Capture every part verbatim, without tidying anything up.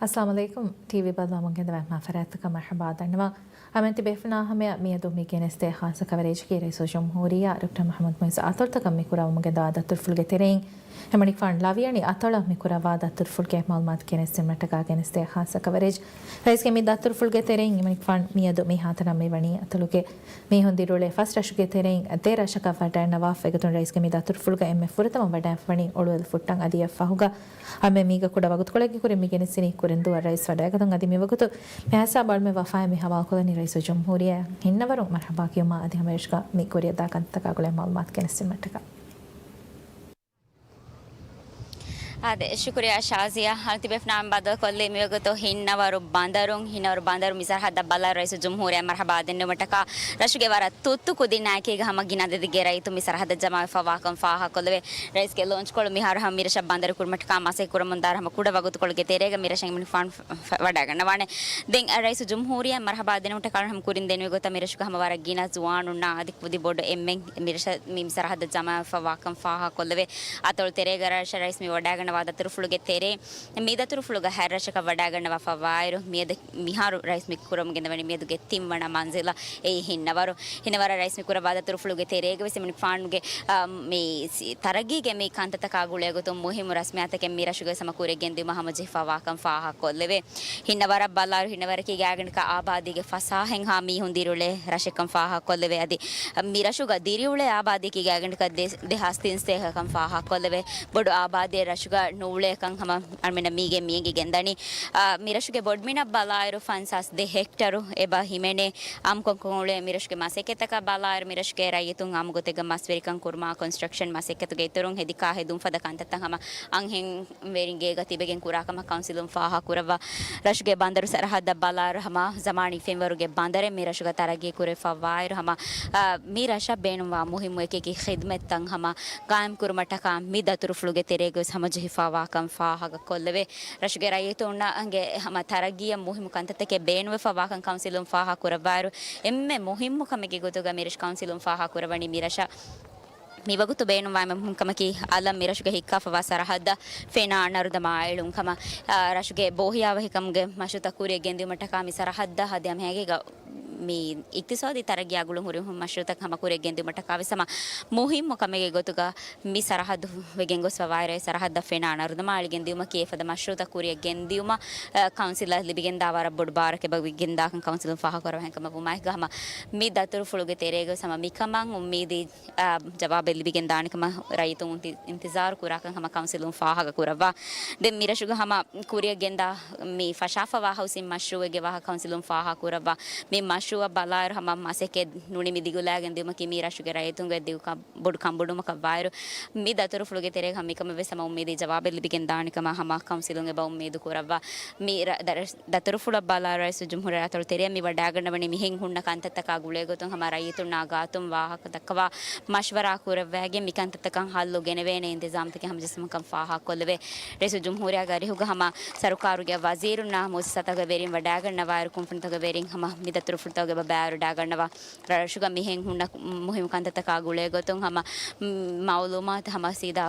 އައްސަލާމު ޢަލައިކުމް. ޓީވީ ބަލާމުން ގެންދަވާ އެންމެހާ ފަރާތްތަކަށް މަރްޙަބާ ދަންނަވަން. އަމެން ތިބޭފުޅުންނާ ހަމަޔަށް މިއަދު މި ގެނެސްދޭ ޚާއްޞަ ކަވަރޭޖަކީ ރައީސުލްޖުމްހޫރިއްޔާ ޑޮކްޓަރ މުޙައްމަދު މުޢިއްޒު އަތޮޅުތަކަށް މި ކުރައްވަމުން ގެންދަވާ ދަތުރުފުޅުގެ ތެރެއިން އެމަނިކުފާނު ލަވިޔަނި އަތޮޅަށް މި ކުރައްވާ ދަތުރުފުޅުގެ މަޢުލޫމާތު ގެނެސްދިނުމަށްޓަކާ ގެނެސްދޭ ޚާއްޞަ ކަވަރޭޖް. ރައީސްގެ މި ދަތުރުފުޅުގެ ތެރެއިން އެމަނިކުފާނު މިއަދު މިހާތަނަށް މިވަނީ އަތޮޅުގެ މީހުން ދިރިއުޅޭ ފަސް ރަށުގެ ތެރެއިން ދެ ރަށަކަށް ވަޑައިގަންނަވާފަ. އެގޮތުން ރައީސްގެ މި ދަތުރުފުޅުގަ އެންމެ ފުރަތަމަ ވަޑައިގެންފަވަނީ އޮޅުވެލި ފުއްޓަން އަދި އެއަށްފަހުގަ އަންމެ މީގަ ކުޑަ ވަގުތުކޮޅެއްގެ ކުރިން މި ގެނެސްދިނީ ކުރިން ދުވަހު ރައީސް ވަޑައިގަތުން. އަދި މިވަގުތު މި ހިސާބު އަޅުމެން ވަފާއެއް މި ހަވާލުކޮށްލަނީ ރައީސުލްޖުމްހޫރިއްޔާ ހިންނަވަރުން މަރްޙަބާ ކިޔުމާ އަދި ހަމައެއަށް މި ކުރިއަށްދާ ކަންތަކާ ގުޅޭ މަޢުލޫމާތު ގެނެސްދިނުމަށްޓަކާ. އާދެ، ޝުކުރިއްޔާ ޝާޒިޔާ. އަޅު ތިބޭފުނާ ބައްދަލުކޮށްލީ މިވަގުތު ހިންނަވަރު ބަނދަރުން، ހިންނަވަރު ބަނދަރު މި ސަރަހައްދަށް ބަލާ ރައީސުލްޖުމްހޫރިއްޔާ މަރްޙަބާ ދެންނެވުމަށްޓަކާ ރަށުގެ ވަރަށް ތުއްތު ކުދިންނާއެކީގަ ހަމަ ގިނަ އަދަދެއްގެ ރައްޔިތުން މި ސަރަހައްދަށް ޖަމާވެފަ ވާކަން ފާހަގަކޮށްލެވޭ. ރައީސްގެ ލޯންޗްކޮޅު މިހާރު ހަމަ މިރަށަށް ބަނދަރު ކުރުމަށްޓަކާ މަސައްކަތް ކުރަމުންދާ ހަމަ ކުޑަ ވަގުތުކޮޅުގެ ތެރޭގަ މިރަށަށް އެމަނިކުފާނު ވަޑައިގަންނަވާނެ. ދެން ރައީސުލްޖުމްހޫރިއްޔާ މަރްޙަބާ ދިނުމަށްޓަކާ ހަމަ ކުރިން ދެންނެވި ގޮތަށް މިރަށުގަ ހަމަ ވަރަށް ގިނަ ޒުވާނުންނާ އަދި ކުދި ބޮޑު އެންމެން މިރަށަށް މި ސަރަހައްދަށް ޖަމާވެފަ ވާކަން ފާހަގަކޮށްލެވޭ. އަތޮޅު ތެރޭގަ ރަށަށް ރައީސް މި ވަޑައިގަންނަވާ ދަތުރުފުޅުގެ ތެރޭ މި ދަތުރުފުޅުގަ ހަތް ރަށަކަށް ވަޑައިގަންނަވާފަ ވާއިރު، މިއަދު މިހާރު ރައީސް މި ކުރަމުން ގެންދަވަނީ މިއަދުގެ ތިންވަނަ މަންޒިލަށް އެއީ ހިންނަވަރު. ހިންނަވަރަށް ރައީސް މި ކުރައްވާ ދަތުރުފުޅުގެ ތެރޭގަ ވެސް އެމަނިކުފާނުގެ، އާ، މި ސި-، ތަރައްގީގެ މި ކަންތައްތަކާ ގުޅޭގޮތުން މުހިއްމު ރަސްމިއްޔާތަކެއް މި ރަށުގަ ވެސް ހަމަ ކުރިއަށް ގެންދިއުމަށް ހަމަޖެހިފަ ވާކަން ފާހަގަކޮށްލެވޭ. ހިންނަވަރަށް ބަލާއިރު، ހިންނަވަރަކީ ގާތްގަނޑަކަށް އާބާދީގެ ފަސާހައިންހާ މީހުން ދިރިއުޅޭ ރަށެއްކަން ފާހަގަކޮށްލެވޭ. އަދި މި ރަށުގަ ދިރިއުޅޭ އާބާދީއަކީ ގާތްގަނޑަކަށް ދެ-، ދެހާސް ތިންސަތޭކަކަން ފާހަގަކޮށްލެވޭ. ބޮޑު އާބާދީއެއް ރަށުގަ ނުއުޅޭކަން ހަމަ އަޅުމެންނަށް މީގެ މިއެނގިގެންދަނީ. އާ، މި ރަށުގެ ބޮޑުމިނަށް ބަލާއިރު ފަންސާސް ދެ ހެކްޓަރު އެބަ ހިމެނޭ. އާއްމުކޮށް އުޅޭ މި ރަށުގެ މަސައްކަތްތަކަށް ބަލާއިރު، މި ރަށުގެ ރައްޔިތުން އާއްމުގޮތެއްގަ މަސްވެރިކަން ކުރުމާ، ކޮންސްޓްރަކްޝަން މަސައްކަތުގެ އިތުރުން ހެދި ކާހެއް ދުންފަދަ ކަންތައްތައް ހަމަ އަންހެންވެރިން ގޭގަ ތިބެގެން ކުރާކަމަށް ކައުންސިލުން ފާހަގަކުރައްވާ. ރަށުގެ ބަނދަރު ސަރަހައްދަށް ބަލާއިރު ހަމަ ޒަމާނީ ފެންވަރުގެ ބަނދަރެއް މި ރަށުގަ ތަރައްގީ ކުރެވިފަ ވާއިރު ހަމަ، އާ، މި ރަށަށް ބޭނުންވާ މުހިއްމު އެކިއެކި ޚިދުމަތްތައް ހަމަ ގާއިމް ކުރުމަށްޓަކާ މި ދަތުރުފުޅުގެ ތެރޭގަވެސް ހަމަޖެހިފަ ވާކަން ފާހަގަކޮށްލެވޭ. ރަށުގެ ރައްޔިތުންނަށް ހަމަ ތަރައްގީއަށް މުހިއްމު ކަންތައްތަކެއް ބޭނުންވެފަ ވާކަން ކައުންސިލުން ފާހަގަކުރައްވާއިރު، އެންމެ މުހިއްމު ކަމެއްގެ ގޮތުގަ މި ރަށު ކައުންސިލުން ފާހަގަކުރައްވަނީ މި ރަށަށް މިވަގުތު ބޭނުންވާ އެންމެ މުހިންމު ކަމަކީ، އަލަށް މިރަށުގެ ހިއްކާފަވާ ސަރަހައްދަށް ފެނާ ނަރުދަމާ އެޅުން ކަމަށް، އާ، ރަށުގެ ބޯހިޔާވަހިކަމުގެ މަޝްރޫއުތައް ކުރިއަށް ގެންދިއުމަށްޓަކާ މި ސަރަހައްދަށް އަދި ހަމައެކަނި މި އިޤްތިޞާދީ ތަރައްގީއާ ގުޅުން ހުރި މަޝްރޫއުތައް ހަމަ ކުރިއަށް ގެންދިއުމަށްޓަކާ ވެސް ހަމަ މުހިންމު ކަމެއްގެ ގޮތުގަ މި ސަރަހައްދު ވެގެން ގޮސްފަ ވާއިރު އެ ސަރަހައްދަށް ފެނާ ނަރުދަމާ އެޅިގެން ދިއުމަކީ އެފަދަ މަޝްރޫއުތައް ކުރިއަށް ގެންދިއުމަށް، އަ، ކައުންސިލަށް ލިބިގެންދާ ވަރަށް ބޮޑު ބާރަކަށް އެބަ ގެންދާކަން ކައުންސިލުން ފާހަގަކުރައްވާ. ހެންކަމަށް ވުމާއެކުގަ ހަމަ މި ދަތުރުފުޅުގެ ތެރޭގަ ވެސް ހަމަ މިކަމަށް އުއްމީދީ އާ، ޖަވާބެއް ލިބިގެން ދާނެ ކަމަށް ރައްޔިތުން އިންތި-، އިންތިޒާރު ކުރާކަން ހަމަ ކައުންސިލުން ފާހަގަ ކުރައްވާ. ދެން މިރަށުގަ ހަމަ ކުރިއަށް ގެންދާ މި ފަށާފަވާ ހައުސިން މަޝްރޫއެއްގެ ވާހަކަ ކައުންސިލުން ފާހަގަ ކުރައްވާ. މި މަޝްރޫއަށް ބަލާއިރު ހަމަ މަސައްކަތް ނޫނީ މި ދިގުލާގެން ދިއުމަކީ މި ރަށުގެ ރައްޔިތުންގެ ދިގު ކަ-، ބޮޑު ކަނބޮޑުވުމަކަށް ވާއިރު، މި ދަތުރުފުޅުގެ ތެރޭގަ ހަމަ މިކަމަށް ވެސް ހަމަ އުއްމީދީ ޖަވާބެއް ލިބިގެން ދާނެ ކަމަށް ހަމަ ކައުންސިލުން އެބަ އުއްމީދު ކުރައްވާ. މި ރަ-، ދަރަ-، ދަތުރުފުޅަށް ބަލާ ރައީސުލްޖުމްހޫރިއްޔާ އަތޮޅު ތެރެއަށް މި ވަޑައިގަންނަވަނީ މިހެން ހުންނަ ކަންތައްތަކާ ގުޅޭގޮތުން ހަމަ ރައްޔިތުންނާ ގާތުން ވާހަކަ ދައްކަވާ މަޝްވަރާ ކުރައްވައިގެން މިކަންތައްތަކަށް ހައްލު ގެނެވޭނެ އިންތިޒާމްތަކެއް ހަމަޖެއްސުމަކަށް ފާހަގަކޮށްލެވޭ. ރައީސުލްޖުމްހޫރިއްޔާގެ އަރިހުގަ ހަމަ ސަރުކާރުގެ ވަޒީރުންނާ މުއައްސަސާތަކުގެ ވެރިން ވަޑައިގަންނަވާއިރު ކުންފުނިތަކުގެ ވެރިން ހަމަ މި ދަތުރުފުޅުތަކުގެ ބައިވަރު ވަޑައިގަންނަވާ. ރަށުގަ މިހެން ހުންނަ މުހިންމު ކަންތައްތަކާ ގުޅޭގޮތުން ހަމަ މައުލޫމާތު ހަމަ ސީދާ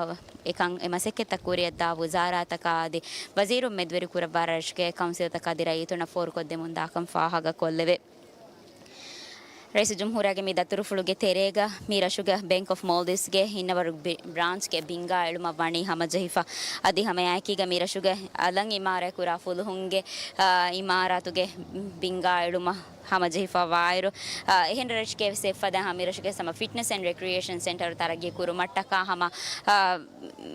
އެކަން އެ މަސައްކަތްތައް ކުރިއަށްދާ ވުޒާރާތަކާ އަދި ވަޒީރުން މެދުވެރިކުރައްވާ ރަށުގެ ކައުންސިލްތަކާ އަދި ރައްޔިތުންނަށް ފޯރުކޮށްދެމުންދާކަން ފާހަގަކޮށްލެވޭ. ރައީސުލްޖުމްހޫރިއްޔާގެ މި ދަތުރުފުޅުގެ ތެރޭގަ މި ރަށުގެ ބޭންކް އޮފް މޯލްޑިވްސްގެ ހިންނަވަރު ބި-، ބްރާންޗްގެ ބިންގާ އެޅުމަށް ވަނީ ހަމަޖެހިފަ. އަދި ހަމައެކީގަ މި ރަށުގެ އަލަށް އިމާރާތް ކުރާ ފުލުހުންގެ، އާ، އިމާރާތުގެ ބިންގާ އެޅުމަށް ހަމަޖެހިފަ ވާއިރު، އާ، އެހެން ރަށެއްގެ ވެސް އެއްފަދަ ހަމަ މި ރަށުގެ ހަމަ ފިޓްނަސް އެންޑް ރެކްރިއޭޝަން ސެންޓަރު ތަރައްގީ ކުރުމަށްޓަކާ ހަމަ، އާ،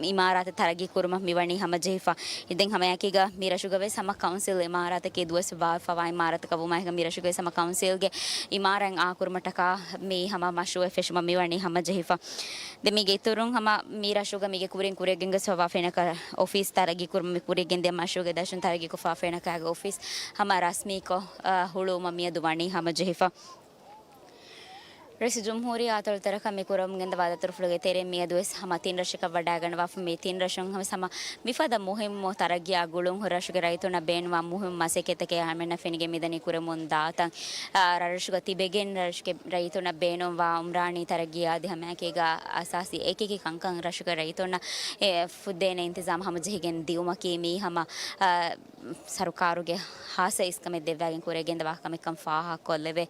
އިމާރާތެއް ތަރައްގީ ކުރުމަށް މިވަނީ ހަމަޖެހިފަ. ދެން ހަމައެކީގަ މި ރަށުގަ ވެސް ހަމަ ކައުންސިލް އިމާރާތަކީ ދުވަސް ބާވެފަވާ އިމާރާތަކަށް ވުމާއެކު މި ރަށުގަ ވެސް ހަމަ ކައުންސިލްގެ އިމާރާތް އާކުރުމަށްޓަކާ މި ހަމަ މަޝްރޫއެއް ފެށުމަށް މިވަނީ ހަމަޖެހިފަ. ދެން މީގެ އިތުރުން ހަމަ މި ރަށުގަ މީގެ ކުރިން ކުރިއަށް ގެންގޮސްފަވާ ފެނަކަ އޮފީސް ތަރައްގީ ކުރުމަށް މި ކުރިއަށް ގެންދިޔަ މަޝްރޫއުގެ ދަށުން ތަރައްގީ ކޮށްފަވާ ފެނަކައިގެ އޮފީސް ހަމަ ރަސްމީކޮށް، އާ، ހުޅުވުމަށް މިއަދު ވަނީ ހަމަޖެހިފަ. ރައީސުލްޖުމްހޫރިއްޔާ އަތޮޅު ތެރަކަށް މި ކުރަމުން ގެންދަވާ ދަތުރުފުޅުގެ ތެރެއިން މިއަދުވެސް ހަމަ ތިން ރަށަކަށް ވަޑައިގަންނަވާފަ. މި ތިން ރަށުން ހަމަ މިފަދަ މުހިއްމު ތަރައްގީއާ ގުޅުން ހުރި ރަށުގެ ރައްޔިތުންނަށް ބޭނުންވާ މުހިއްމު މަސައްކަތްތަކެއް އަޅަމެންނަށް ފެނިގެން މިދަނީ ކުރަމުން ދާތަން. އާ، ރަށްރަށުގަ ތިބެގެން ރަށުގެ ރައްޔިތުންނަށް ބޭނުންވާ އުމްރާނީ ތަރައްގީ އަދި ހަމައެކީގަ އަސާސީ އެކިއެކި ކަންކަން ރަށުގެ ރައްޔިތުންނަށް އެ ފުއްދޭނެ އިންތިޒާމް ހަމަޖެހިގެން ދިއުމަކީ މީ ހަމަ، އާ، ސަރުކާރުގެ ހާއްސަ އިސްކަމެއް ދެއްވާގެން ކުރިއަށް ގެންދަވާ ކަމެއްކަން ފާހަގަކޮށްލެވޭ.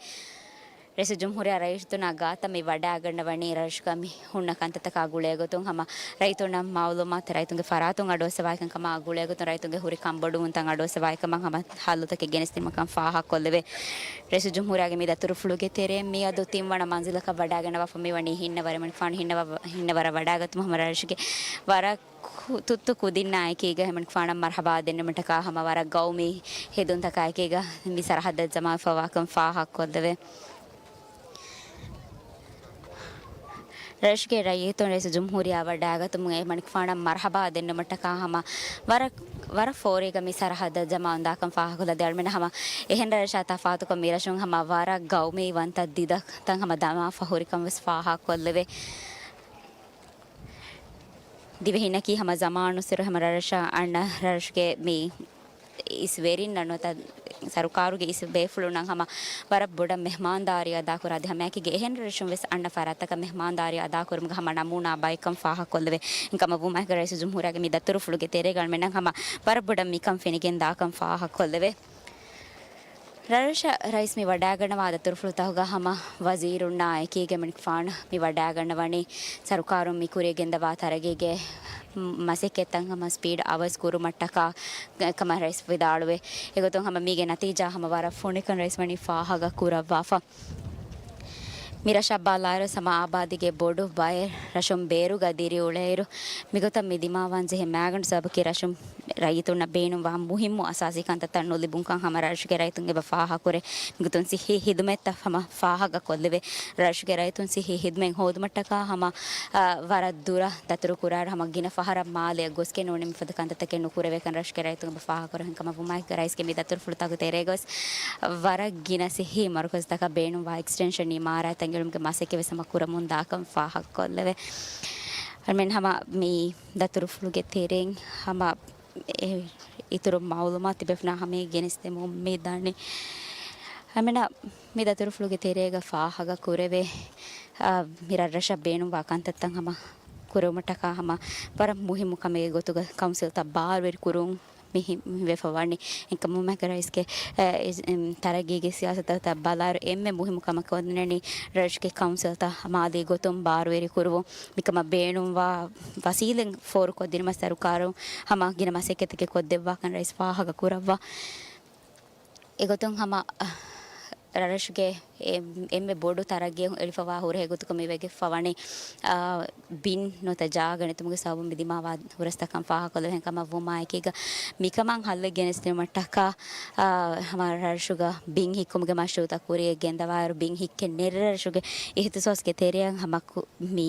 ރައީސުލްޖުމްހޫރިއްޔާ ރައީސުންނާ ގާތަށް މި ވަޑައިގަންނަވަނީ ރަށުގަ މި ހުންނަ ކަންތައްތަކާ ގުޅޭގޮތުން ހަމަ ރައްޔިތުންނަށް މައުލޫމާތު ރައްޔިތުންގެ ފަރާތުން އަޑުއައްސަވާކަން ކަމާ ގުޅޭގޮތުން ރައްޔިތުންގެ ހުރި ކަންބޮޑުވުންތައް އަޑުއައްސަވާކަމަށް ހަމަ ހައްލުތަކެއް ގެނެސްދިނުމަކަން ފާހަގަކޮށްލެވޭ. ރައީސުލްޖުމްހޫރިއްޔާގެ މި ދަތުރުފުޅުގެ ތެރެއިން މިއަދު ތިންވަނަ މަންޒިލަކަށް ވަޑައިގަންނަވާފަ މިވަނީ ހިންނަވަރަ މަނިކުފާނު ހިންނަވަ-، ހިންނަވަރަށް ވަޑައިގަތުމަށް ހަމަ ރަށުގެ ވަރަށް ކު-، ތުއްތު ކުދިންނާ އެކީގަ ހެމަނިކުފާނަށް މަރުހަބާ ދެންނެވުމަށްޓަކާ ހަމަ ވަރަށް ގައުމީ ހެދުންތަކާ އެކީގަ މި ސަރަހައްދަށް ޖަމާވެފަވާކަން ފާހަގަކޮށްލެވޭ. ރަށުގެ ރައްޔިތުން ރައީސުލްޖުމްހޫރިއްޔާ ވަޑައިގަތުމުން ހެމަނިކުފާނަށް މަރުހަބާ ދެންނެވުމަށްޓަކާ ހަމަ ވަރަށް، ވަރަށް ފޯރީގަ މި ސަރަހައްދަށް ޖަމާވެދާކަން ފާހަގަކޮށްލަދޭ. އަޅަމެން ހަމަ އެހެން ރަށާ ތަފާތުކޮށް މި ރަށުން ހަމަ ވަރަށް ގައުމީ ވަންތަ ދިދަކަން ހަމަ ދަމާފަ ހުރިކަން ވެސް ފާހަގަކޮށްލެވޭ. ދިވެހިންނަކީ ހަމަ ޒަމާނުއްސުރެ ހަމަ ރަށްރަށަށް އަންނަ ރަށުގެ މި އިސް ވެރިންނަށް ނުވަތަ ސަރުކާރުގެ އިސް ބޭފުޅުންނަށް ހަމަ ވަރަށް ބޮޑަށް މެހްމާންދާރީ އަދާކުރާ އަދި ހަމައެކީގަ އެހެން ރަށުން ވެސް އަންނަ ފަރާތްތަކަށް މެހްމާންދާރީ އަދާކުރުމުގެ ހަމަ ނަމޫނާ ބައެއްކަން ފާހަގަކޮށްލެވޭ. އެހެންކަމަށް ވުމާއެކު ރައީސުލްޖުމްހޫރިއްޔާގެ މި ދަތުރުފުޅުގެ ތެރޭގަ އަޅަމެންނަށް ހަމަ ވަރަށް ބޮޑަށް މިކަން ފެނިގެން ދާކަން ފާހަގަކޮށްލެވޭ. ރަށްރަށަށް ރައީސް މި ވަޑައިގަންނަވާ ދަތުރުފުޅުތަކުގަ ހަމަ ވަޒީރުންނާ އެކީގަ މަނިކުފާނު މި ވަޑައިގަންނަވަނީ ސަރުކާރުން މި ކުރިއަށް ގެންދަވާ ތަރައްގީގެ މަސައްކަތްތައް ހަމަ ސްޕީޑް އަވަސް ކުރުމަށްޓަކާ ކަމަށް ރައީސް ވިދާޅުވޭ. އެގޮތުން ހަމަ މީގެ ނަތީޖާ ހަމަ ވަރަށް ފޮނިކަން ރައީސް ވަނީ ފާހަގަ ކުރައްވާފަ. މި ރަށަށް ބަލާއިރު ހަމަ އާބާދީގެ ބޮޑު ބައެއް ރަށުން ބޭރުގަ ދިރިއުޅޭއިރު، މިގޮތަށް މި ދިމާވާން ޖެހޭ މައިގަނޑު ސަބަބަކީ ރަށުން ރައްޔިތުންނަށް ބޭނުންވާ މުހިއްމު އަސާސީ ކަންތައްތައް ނުލިބުންކަން ހަމަ ރަށުގެ ރައްޔިތުން އެބަ ފާހަގަކުރޭ. މިގޮތުން ސިއްހީ ހިދުމަތްތައް ހަމަ ފާހަގަކޮށްލެވޭ. ރަށުގެ ރައްޔިތުން ސިއްހީ ހިދުމަތް ހޯދުމަށްޓަކާ ހަމަ، އާ، ވަރަށް ދުރަށް ދަތުރުކުރާއިރު ހަމަ ގިނަ ފަހަރަށް މާލެއަށް ގޮސްގެން ނޫނީ މިފަދަ ކަންތައްތަކެއް ނުކުރެވޭކަން ރަށުގެ ރައްޔިތުން އެބަ ފާހަގަކުރޭ. އެހެންކަމަށް ވުމާއެކު ރައީސްގެ މި ދަތުރުފުޅުތަކުގެ ތެރޭގަ ވެސް ވަރަށް ގިނަ ސިއްހީ މަރުކަޒުތަކަށް ބޭނުންވާ އެކްސްޓެންޝަން އިމާރާތް އެންގެޅުމުގެ މަސައްކަތް ވެސް ހަމަ ކުރަމުން ދާކަން ފާހަގަކޮށްލެވޭ. އަޅަމެން ހަމަ މި ދަތުރުފުޅުގެ ތެރެއިން ހަމަ އެ އިތުރު މައުލޫމާތު ތިބޭފުޅުންނާ ހަމައަށް ގެނެސްދެމުން މި ދަނީ. އަޅަމެންނަށް މި ދަތުރުފުޅުގެ ތެރޭގަ ފާހަގަކުރެވޭ، އާ، މި ރަށްރަށަށް ބޭނުންވާ ކަންތައްތައް ހަމަ ކުރެވުމަށްޓަކާ ހަމަ ވަރަށް މުހިއްމު ކަމެއްގެ ގޮތުގަ ކައުންސިލްތައް ބާރުވެރި ކުރުން މި ހި-، ހިމެނިފަ ވަނީ. އެކަމުމެކެ ރައީސްގެ، އެ، އި-، އިން، ތަރައްގީގެ ސިޔާސަތުތައް ބަލާއިރު އެންމެ މުހިއްމު ކަމަކަށް އޮންނަނީ ރަށުގެ ކައުންސިލްތައް މާލީ ގޮތުން ބާރުވެރި ކުރުވުން. މިކަމަށް ބޭނުންވާ ވަސީލަތް ފޯރުކޮށްދިނުމަށް ސަރުކާރުން ހަމަ ގިނަ މަސައްކަތްތަކެއް ކޮށްދެއްވާކަން ރައީސް ފާހަގަ ކުރައްވާ. އެގޮތުން ހަމަ، އަ، ރަށްރަށުގެ އެ-، އެންމެ ބޮޑު ތަރައްގީއެއް އެޅިފަވާ ހުރެ އެގޮތަކަށް މިވެގެފަ ވަނީ، އާ، ބިން ނުވަތަ ޖާގަ ނެތުމުގެ ސަބަބުން މި ދިމާވާ ހުރަސްތަކަން ފާހަގަކޮށްލެވޭ. އެހެންކަމަށް ވުމާއެކީގަ މިކަމަށް ހައްލެއް ގެނެސްދިނުމަށްޓަކާ، އާ، ހަމަ ރަށުގަ ބިން ހިއްކުމުގެ މަޝްރޫއުތައް ކުރިއަށް ގެންދަވާއިރު ބިން ހިއްކެން ނެރެ ރަށުގެ އިހްތިސޯސްގެ ތެރެއަށް ހަމަ ކު-، މި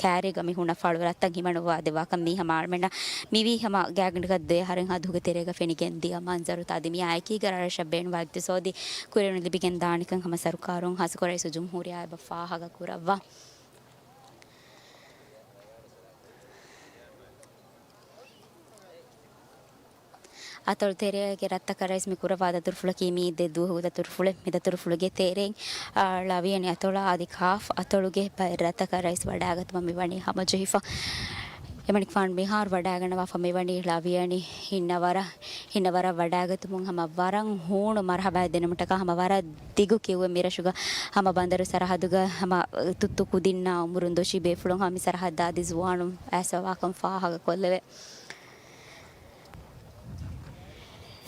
ކާރީގަ މި ހުންނަ ފަޅު ރަށްތައް ހިމަނުއްވާ ދެއްވާކަން މީ ހަމަ އަޅަމެންނަށް މިވީ ހަމަ ގާތްގަނޑަކަށް ދެ އަހަރެއްހާ ދުވަހުގެ ތެރޭގަ ފެނިގެން ދިޔަ މަންޒަރުތައް. އަދި މިއާ އެކީގަ ރަށްރަށަށް ބޭނުންވާ އިގްތިސޯދީ ކުރިއެރުން ލިބިގެން ދާނެކަން ހަމަ ސަރުކާރުން ހާއްސަކޮށް ރައީސުލްޖުމްހޫރިއްޔާ އެބަ ފާހަގަ ކުރައްވާ. އަތޮޅު ތެރޭގެ ރަށްތަކަށް ރައީސް މި ކުރައްވާ ދަތުރުފުޅަކީ މީ ދެ ދުވަހު ދަތުރުފުޅެއް. މި ދަތުރުފުޅުގެ ތެރެއިން، އާ، ޅަވިޔަނި އަތޮޅާ އަދި ކާފް އަތޮޅުގެ ބައެއް ރަށްތަކަށް ރައީސް ވަޑައިގަތުމަށް މިވަނީ ހަމަޖެހިފަ. އެމަނިކުފާނު މިހާރު ވަޑައިގަންނަވާފަ މިވަނީ ޅަވިޔަނި ހިންނަވަރަށް. ހިންނަވަރަށް ވަޑައިގަތުމުން ހަމަ ވަރަށް ހޫނު މަރުހަބާއެއް ދެނުމަށްޓަކާ ހަމަ ވަރަށް ދިގު ކިއުއެއް މި ރަށުގަ ހަމަ ބަނދަރު ސަރަހައްދުގަ ހަމަ ތުއްތު ކުދިންނާ އުމުރުން ދޮށީ ބޭފުޅުން ހަމަ މި ސަރަހައްދަށް އަދި ޒުވާނުން އައިސްފަވާކަން ފާހަގަކޮށްލެވޭ.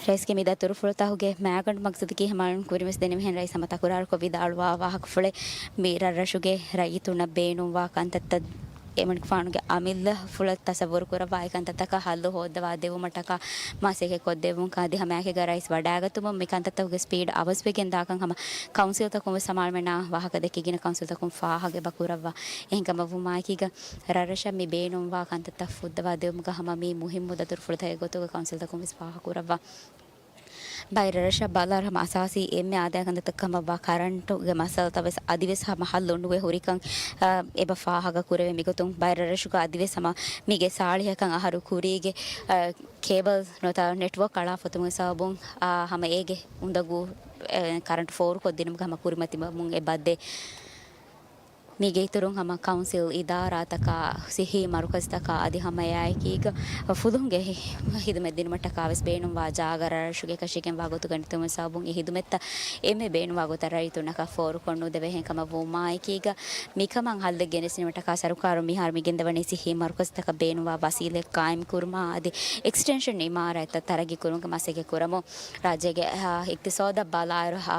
ރައީސްގެ މި ދަތުރުފުޅުތަކުގެ މައިގަނޑު މަގްސަދަކީ ހަމަ އަޅުން ކުރިންވެސް ދެންނެވިހެން ރައީސް ހަމަ ތަކުރާރުކޮށް ވިދާޅުވާ ވާހަކަފުޅެއް. މި ރަށްރަށުގެ ރައްޔިތުންނަށް ބޭނުންވާ ކަންތައްތައް އެމަނިކުފާނުގެ އަމިއްލަ ފުޅަށް ތަސައްވުރު ކުރައްވާ އެކަންތައްތަކަށް ހައްލު ހޯއްދަވާ ދެވުމަށްޓަކާ މަސައްކަތް ކޮށްދެއްވުން ކަން އަދި ހަމައެކީގަ ރައީސް ވަޑައިގަތުމުން މި ކަންތައްތަކުގެ ސްޕީޑް އަވަސްވެގެން ދާކަން ހަމަ ކައުންސިލްތަކުން ވެސް ހަމަ އަޅަމެންނާ ވާހަކަ ދެއްކި ގިނަ ކައުންސިލްތަކުން ފާހަގަ އެބަ ކުރައްވާ. އެހެންކަމަށް ވުމާއެކީގަ ރަށްރަށަށް މި ބޭނުންވާ ކަންތައްތައް ފުއްދަވާ ދެވުމުގަ ހަމަ މީ މުހިއްމު ދަތުރުފުޅުތަކެއް ގޮތުގަ ކައުންސިލްތަކުން ވެސް ފާހަގަ ކުރައްވާ. ބައެއް ރަށްރަށަށް ބަލާއިރު ހަމަ އަސާސީ އެންމެ އާދައިގަނޑުތައް ކަމަށްވާ ކަރަންޓުގެ މައްސަލަތައް ވެސް އަދިވެސް ހަމަ ހައްލު ނުވެ ހުރިކަން، އާ، އެބަ ފާހަގަ ކުރެވޭ. މިގޮތުން ބައެއް ރަށްރަށުގަ އަދިވެސް ހަމަ މީގެ ސާޅީހަކަށް އަހަރު ކުރީގެ، އާ، ކޭބަލް ނުވަތަ ނެޓްވޯކް އަޅާފަ އޮތުމުގެ ސަބަބުން، އާ، ހަމަ އޭގެ އުނދަގޫ، އެ، ކަރަންޓު ފޯރުކޮށްދިނުމުގެ ހަމަ ކުރިމަތިވަމުން އެބަ ދޭ. މީގެ އިތުރުން ހަމަ ކައުންސިލް އިދާރާތަކާ، ސިއްހީ މަރުކަޒްތަކާ އަދި ހަމައެއާއެކީގަ ފުލުހުންގެ ހި-، ހިދުމަތް ދިނުމަށްޓަކާ ވެސް ބޭނުންވާ ޖާގަ ރަށްރަށުގެ އެކަށީގެންވާ ގޮތުގަ ނެތުމުގެ ސަބަބުން އެ ހިދުމަތްތައް އެންމެ ބޭނުންވާ ގޮތަށް ރައްޔިތުންނަކަށް ފޯރުކޮށް ނުދެވޭ. އެހެންކަމަށް ވުމާއެކީގަ މިކަމަށް ހައްލެއް ގެނެސްދިނުމަށްޓަކާ ސަރުކާރުން މިހާރު މި ގެންދަވަނީ ސިއްހީ މަރުކަޒްތަކަށް ބޭނުންވާ ވަސީލަތް ޤާއިމްކުރުމާ އަދި އެކްސްޓެންޝަން އިމާރާތްތައް ތަރައްގީ ކުރުމުގެ މަސައްކަތް ކުރަމުން. ރާއްޖޭގެ، އާ، އިޤްތިޞާދަށް ބަލާއިރު، އާ،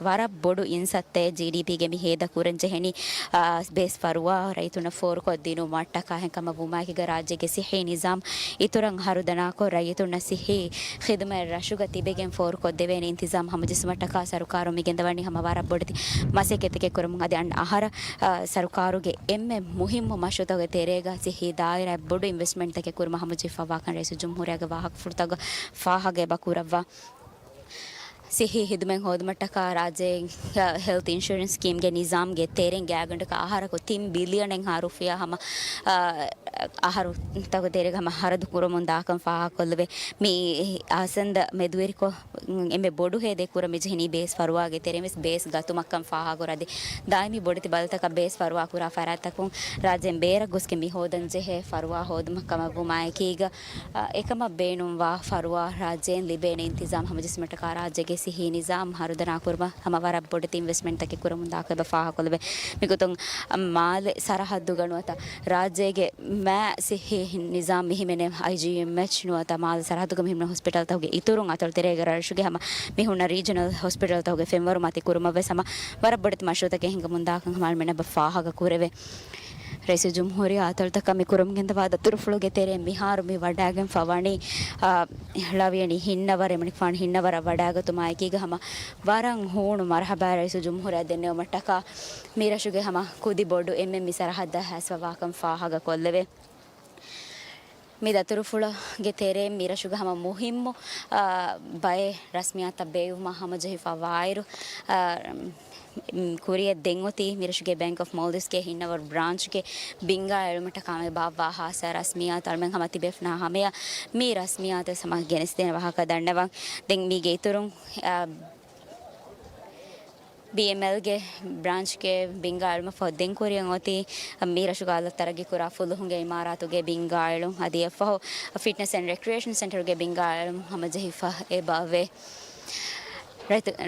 ވަރަށް ބޮޑު އިންސައްތައެއް ޖީޑީޕީގެ މި ހޭދަ ކުރަން ޖެހެނީ، އާ، ބޭސް ފަރުވާ ރައްޔިތުންނަށް ފޯރުކޮށް ދިނުމަށްޓަކާ. އެހެންކަމަށް ވުމާއެކީގަ ރާއްޖޭގެ ސިއްހީ ނިޒާމް އިތުރަށް އަހަރުދަނާކޮށް، ރައްޔިތުންނަށް ސިއްހީ ޚިދުމަތް ރަށުގަ ތިބެގެން ފޯރުކޮށްދެވޭނެ އިންތިޒާމް ހަމަޖެއްސުމަށްޓަކާ ސަރުކާރުން މި ގެންދަވަނީ ހަމަ ވަރަށް ބޮޑެތި މަސައްކަތެކެއް ކުރަމުން. އަދި އަންނަ އަހަރަށް، އާ، ސަރުކާރުގެ އެންމެ މުހިއްމު މަޝްރޫޢުތަކުގެ ތެރޭގަ ސިއްހީ ދާއިރާއަށް ބޮޑު އިންވެސްޓްމަންޓްތަކެއް ކުރުމަށް ހަމަޖެހިފައިވާކަން ރައީސުލްޖުމްހޫރިއްޔާގެ ވާހަކަފުޅުތަކުގަ ފާހަގަ އެބަ ކުރައްވާ. ސިއްހީ ހިދުމަތް ހޯދުމަށްޓަކާ ރާއްޖޭގެ ހެލްތް އިންޝުރެންސް ސްކީމްގެ ނިޒާމްގެ ތެރެއިން ގާތްގަނޑަކަށް އަހަރަކު ތިން ބިލިއަނެއްހާ ރުފިޔާ ހަމަ، އާ، އަހަރުތަކުގެ ތެރޭގަ ހަމަ ހަރަދު ކުރަމުން ދާކަން ފާހަގަކޮށްލެވޭ. މި އަސަންދަ މެދުވެރިކޮށް، އެންމެ ބޮޑު ހޭދައެއް ކުރަން މި ޖެހެނީ ބޭސް ފަރުވާގެ ތެރެއިން ވެސް ބޭސް ގަތުމަށްކަން ފާހަގަކުރާ. އަދި ދާއިމީ ބޮޑެތި ބަދަލުތަކަށް ބޭސް ފަރުވާ ކުރާ ފަރާތްތަކުން ރާއްޖޭން ބޭރަށް ގޮސްގެން މި ހޯދަން ޖެހޭ ފަރުވާ ހޯދުމަށް ކަމަށް ވުމާއެކީގަ، އެކަމަށް ބޭނުންވާ ފަރުވާ ރާއްޖޭން ލިބޭނެ އިންތިޒާމް ހަމަޖެއްސުމަށްޓަކާ ރާއްޖޭގެ ސިއްހީ ނިޒާމް ހަރުދަނާކުރުމަށް ހަމަ ވަރަށް ބޮޑެތި އިންވެސްޓްމަންޓްތަކެއް ކުރަމުން ދާކަން އެބަ ފާހަގަކޮށްލެވޭ. މިގޮތުން މާލެ ސަރަހައްދުގަ ނުވަތަ ރާއްޖޭގެ މާ ސިއްހީ ނިޒާމް މިހިމެނޭ އައިޖީއެމްއެޗް ނުވަތަ މާލެ ސަރަހައްދުގަ މިހިމެނޭ ހޮސްޕިޓަލްތަކުގެ އިތުރުން އަތޮޅު ތެރޭގަ ރަށްރަށުގެ ހަމަ މި ހުންނަ ރީޖަނަލް ހޮސްޕިޓަލްތަކުގެ ފެންވަރު މަތި ކުރުމަށް ވެސް ހަމަ ވަރަށް ބޮޑެތި މަޝްރޫޢުތަކެއް ހިނގަމުން ދާކަން ހަމަ އަޅުމެން އެބަ ފާހަގަ ކުރެވޭ. ރައީސުލްޖުމްހޫރިއްޔާ އަތޮޅުތަކަށް މި ކުރަމުން ގެންދަވާ ދަތުރުފުޅުގެ ތެރެއިން މިހާރު މި ވަޑައިގެންފަ ވަނީ، އާ، ޅަވިޔަނި ހިންނަވަރު، އެމަނިކުފާނު ހިންނަވަރަށް ވަޑައިގަތުމާއެކީގަ ހަމަ ވަރަށް ހޫނު މަރުޙަބާ ރައީސުލްޖުމްހޫރިއްޔާ ދެންނެވުމަށްޓަކާ މި ރަށުގެ ހަމަ ކުދި ބޮޑު އެންމެން މި ސަރަހައްދަށް ހާސްވަވާކަން ފާހަގަކޮށްލެވޭ. މި ދަތުރުފުޅުގެ ތެރެއިން މި ރަށުގެ ހަމަ މުހިއްމު، އާ، ބައެއް ރަސްމިއްޔާތުތައް ބޭއްވުމަށް ހަމަޖެހިފަ ވާއިރު، އާ، މް، ކުރިއަށް ދެން އޮތީ މި ރަށުގެ ބޭންކް އޮފް މޯލްޑިވްސްގެ ހިންނަވަރު ބްރާންޗްގެ ބިންގާ އެޅުމަށްޓަކާ މި ބާއްވާ ހާއްސަ ރަސްމިއްޔާތު. އަޅުމެން ހަމަ ތިބޭފުޅުންނާ ހަމަޔަށް މި ރަސްމިއްޔާތު ވެސް ހަމަ ގެނެސްދޭނެ ވާހަކަ ދަންނަވަން. ދެން މީގެ އިތުރުން، އާ، ބީއެމްއެލްގެ ބްރާންޗްގެ ބިންގާ އެޅުމަށްފަހު ދެން ކުރިއަށް އޮތީ މި ރަށުގަ އަލަށް ތަރައްގީ ކުރާ ފުލުހުންގެ އިމާރާތުގެ ބިންގާ އެޅުން. އަދި އެއަށްފަހު ފިޓްނަސް އެންޑް ރެކްރިއޭޝަން ސެންޓަރުގެ ބިންގާ އެޅުން ހަމަޖެހިފަ އެބައޮވޭ.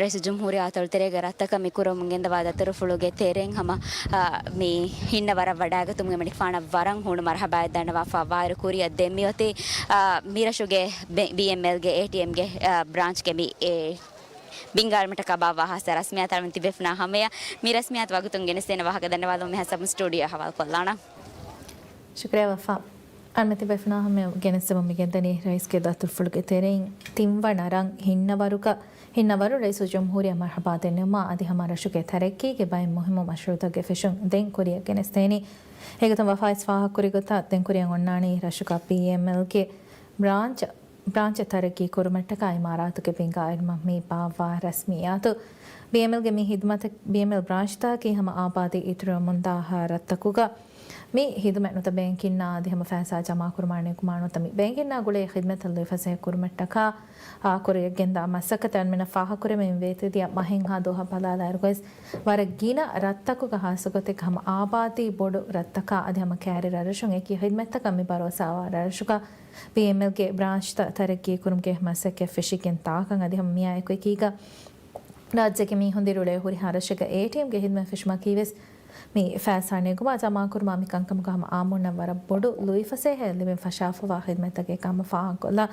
ރައީސުލްޖުމްހޫރިއްޔާ އަތޮޅު ތެރޭގަ ރަށްތަކަށް މި ކުރަމުން ގެންދަވާ ދަތުރުފުޅުގެ ތެރެއިން ހަމަ، އާ، މި ހިންނަވަރަށް ވަޑައިގަތުމުގެ އެމަނިކުފާނަށް ވަރަށް ހޫނު މަރުޙަބާއެއް ދަންނަވާފަ ވާއިރު ކުރިއަށް ދެން މިއޮތީ، އާ، މި ރަށުގެ ބެ-، ބީއެމްއެލްގެ އޭޓީއެމްގެ، އާ، ބްރާންޗްގެ މި އެ ބިންގާ އެޅުމަށްޓަކާ ބާއްވާ ހާއްސަ ރަސްމިއްޔާތު. އަޅުމެން ތިބޭފުޅުންނާ ހަމަޔަށް މި ރަސްމިއްޔާތު ވަގުތުން ގެނެސްދޭނެ ވާހަކަ ދަންނަވާލަމުން މިހާ ސަބުން ސްޓޫޑިއޯ ހަވާލުކޮށްލާނަން. ޝުކުރިއްޔާ ވަފާ. އަޅުމެން ތިބޭފުޅުންނާ ހަމަޔަށް ގެނެސްދެމުން މި ގެންދަނީ ރައީސްގެ ދަތުރުފުޅުގެ ތެރެއިން ތިންވަނަ ރަށް ހިންނަވަރުގަ، ހިންނަވަރު ރައީސުލްޖުމްހޫރިއްޔާ މަރުޙަބާ ދެންނެވުމާ އަދި ހަމަ ރަށުގެ ތަރައްގީގެ ބައެއް މުހިއްމު މަޝްރޫޢުތަކުގެ ފެށުން ދެން ކުރިއަށް ގެނެސްދޭނީ. އެގޮތުން ވަފާ ވެސް ފާހަގަކުރި ގޮތަށް ދެން ކުރިއަށް އޮންނާނީ ރަށުގަ ބީއެމްއެލްގެ ބްރާންޗް ބްރާންޗެއް ތަރައްގީ ކުރުމަށްޓަކާ އިމާރާތުގެ ބިންގާ އެޅުމަށް މި ބާއްވާ ރަސްމިއްޔާތު. ބީއެމްއެލްގެ މި ހިދުމަތަށް، ބީއެމްއެލް ބްރާންޗްތަކަކީ ހަމަ އާބާދީ އިތުރުވަމުންދާ ރަށްތަކުގަ މި ހިދުމަތް ނުވަތަ ބޭންކިންނާ އަދި ހަމަ ފައިސާ ޖަމާކުރުމާ ނެގުމާ ނުވަތަ މި ބޭންކިންނާ ގުޅޭ ޚިދުމަތްތައް ލުއިފަސޭހަ ކުރުމަށްޓަކާ، އާ، ކުރިއަށް ގެންދާ މަސައްކަތަށް އަޅުމެންނަށް ފާހަގަކުރެވެން ވޭތުވެދިޔަ މަހެއްހާ ދުވަހަށް ބަލާލާއިރު ގޮސް ވަރަށް ގިނަ ރަށްތަކުގަ ހާއްސަގޮތެއްގަ ހަމަ އާބާދީ ބޮޑު ރަށްތަކާ އަދި ހަމަ ކައިރި ރަށްރަށުން އެކި ޚިދުމަތްތަކަށް މި ބަރޯސާވާ ރަށްރަށުގަ ބީއެމްއެލްގެ ބްރާންޗްތައް ތަރައްގީ ކުރުމުގެ މަސައްކަތް ފެށިގެން ތާކަން އަދި ހަމަ މިއާ އެކު އެކީގަ ރާއްޖޭގެ މީހުން ދިރިއުޅޭ ހުރިހާ ރަށެއްގަ އޭޓީއެމްގެ ހިދުމަތް ފެށުމަކީ ވެސް މި ފައިސާ ނެގުމާ ޖަމާކުރުމާ މި ކަންކަމުގަ ހަމަ އާއްމުންނަށް ވަރަށް ބޮޑު ލުއިފަސޭހައެއް ލިބެން ފަށާފަވާ ޚިދުމަތްތަކެއް ކަމަށް ފާހަގަކޮށްލާ.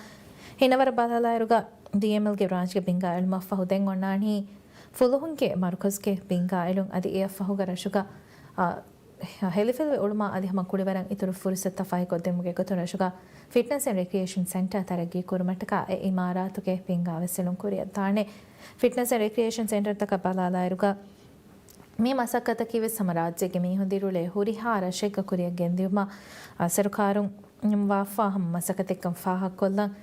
ހިންނަވަރަށް ބަލާލާއިރުގަ ބީއެމްއެލްގެ ބްރާންޗްގެ ބިންގާ އެޅުމަށްފަހު ދެން އޮންނާނީ ފުލުހުންގެ މަރުކަޒުގެ ބިންގާ އެޅުން އަދި އެއަށްފަހުގަ ރަށުގަ، އާ، ހެލިފިލްވެ އުޅުމާ އަދި ހަމަ ކުޅިވަރަށް އިތުރު ފުރުސަތުތައް ފަހިކޮށްދިނުމުގެ ގޮތުން ރަށުގަ ފިޓްނަސް އެންޑް ރެކްރިއޭޝަން ސެންޓަރ ތަރައްގީ ކުރުމަށްޓަކާ އެ އިމާރާތުގެ ބިންގާވެސް އެޅުން ކުރިއަށްދާނެ. ފިޓްނަސް އެންޑް ރެކްރިއޭޝަން ސެންޓަރތަކަށް ބަލާލާއިރުގަ މި މަސައްކަތަކީ ވެސް ހަމަ ރާއްޖޭގެ މީހުން ދިރިއުޅޭ ހުރިހާ ރަށެއްގަ ކުރިއަށް ގެންދިއުމަށް، އާ، ސަރުކާރުން ވާފާ ހަމަ މަސައްކަތެއްކަން ފާހަގަކޮށްލަން.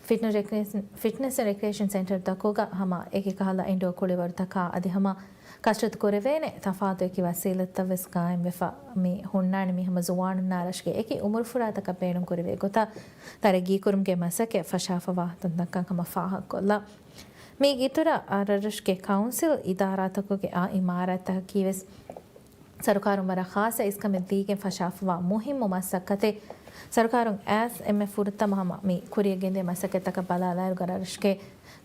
ފިޓްނަސް ރެކްރިއޭޝަން، ފިޓްނަސް އެންޑް ރެކްރިއޭޝަން ސެންޓަރ ދަށުގަ ހަމަ އެކި ކަހަލަ އިންޑޯ ކުޅިވަރުތަކާ އަދި ހަމަ ކަސްރަތު ކުރެވޭނެ ތަފާތު އެކި ވަސީލަތްތައް ވެސް ގާއިމްވެފަ މި ހުންނާނެ. މި ހަމަ ޒުވާނުންނާ ރަށުގެ އެކި އުމުރުފުރާތަކަށް ބޭނުން ކުރެވޭ ގޮތަށް ތަރައްގީ ކުރުމުގެ މަސައްކަތް ފަށާފަވާ ތަންތަންކަން ހަމަ ފާހަގަކޮށްލާ. މީގެ އިތުރަށް ރަށްރަށުގެ ކައުންސިލް އިދާރާތަކުގެ އާ އިމާރާތްތަކަކީ ވެސް ސަރުކާރުން ވަރަށް ޚާއްޞަ އިސްކަމެއް ދީގެން ފަށާފަވާ މުހިއްމު މަސައްކަތެއް. ސަރުކާރުން އައިސް އެންމެ ފުރަތަމަ ހަމަ މި ކުރިއަށް ގެންދިޔަ މަސައްކަތްތަކަށް ބަލާލާއިރު ރަށްރަށުގެ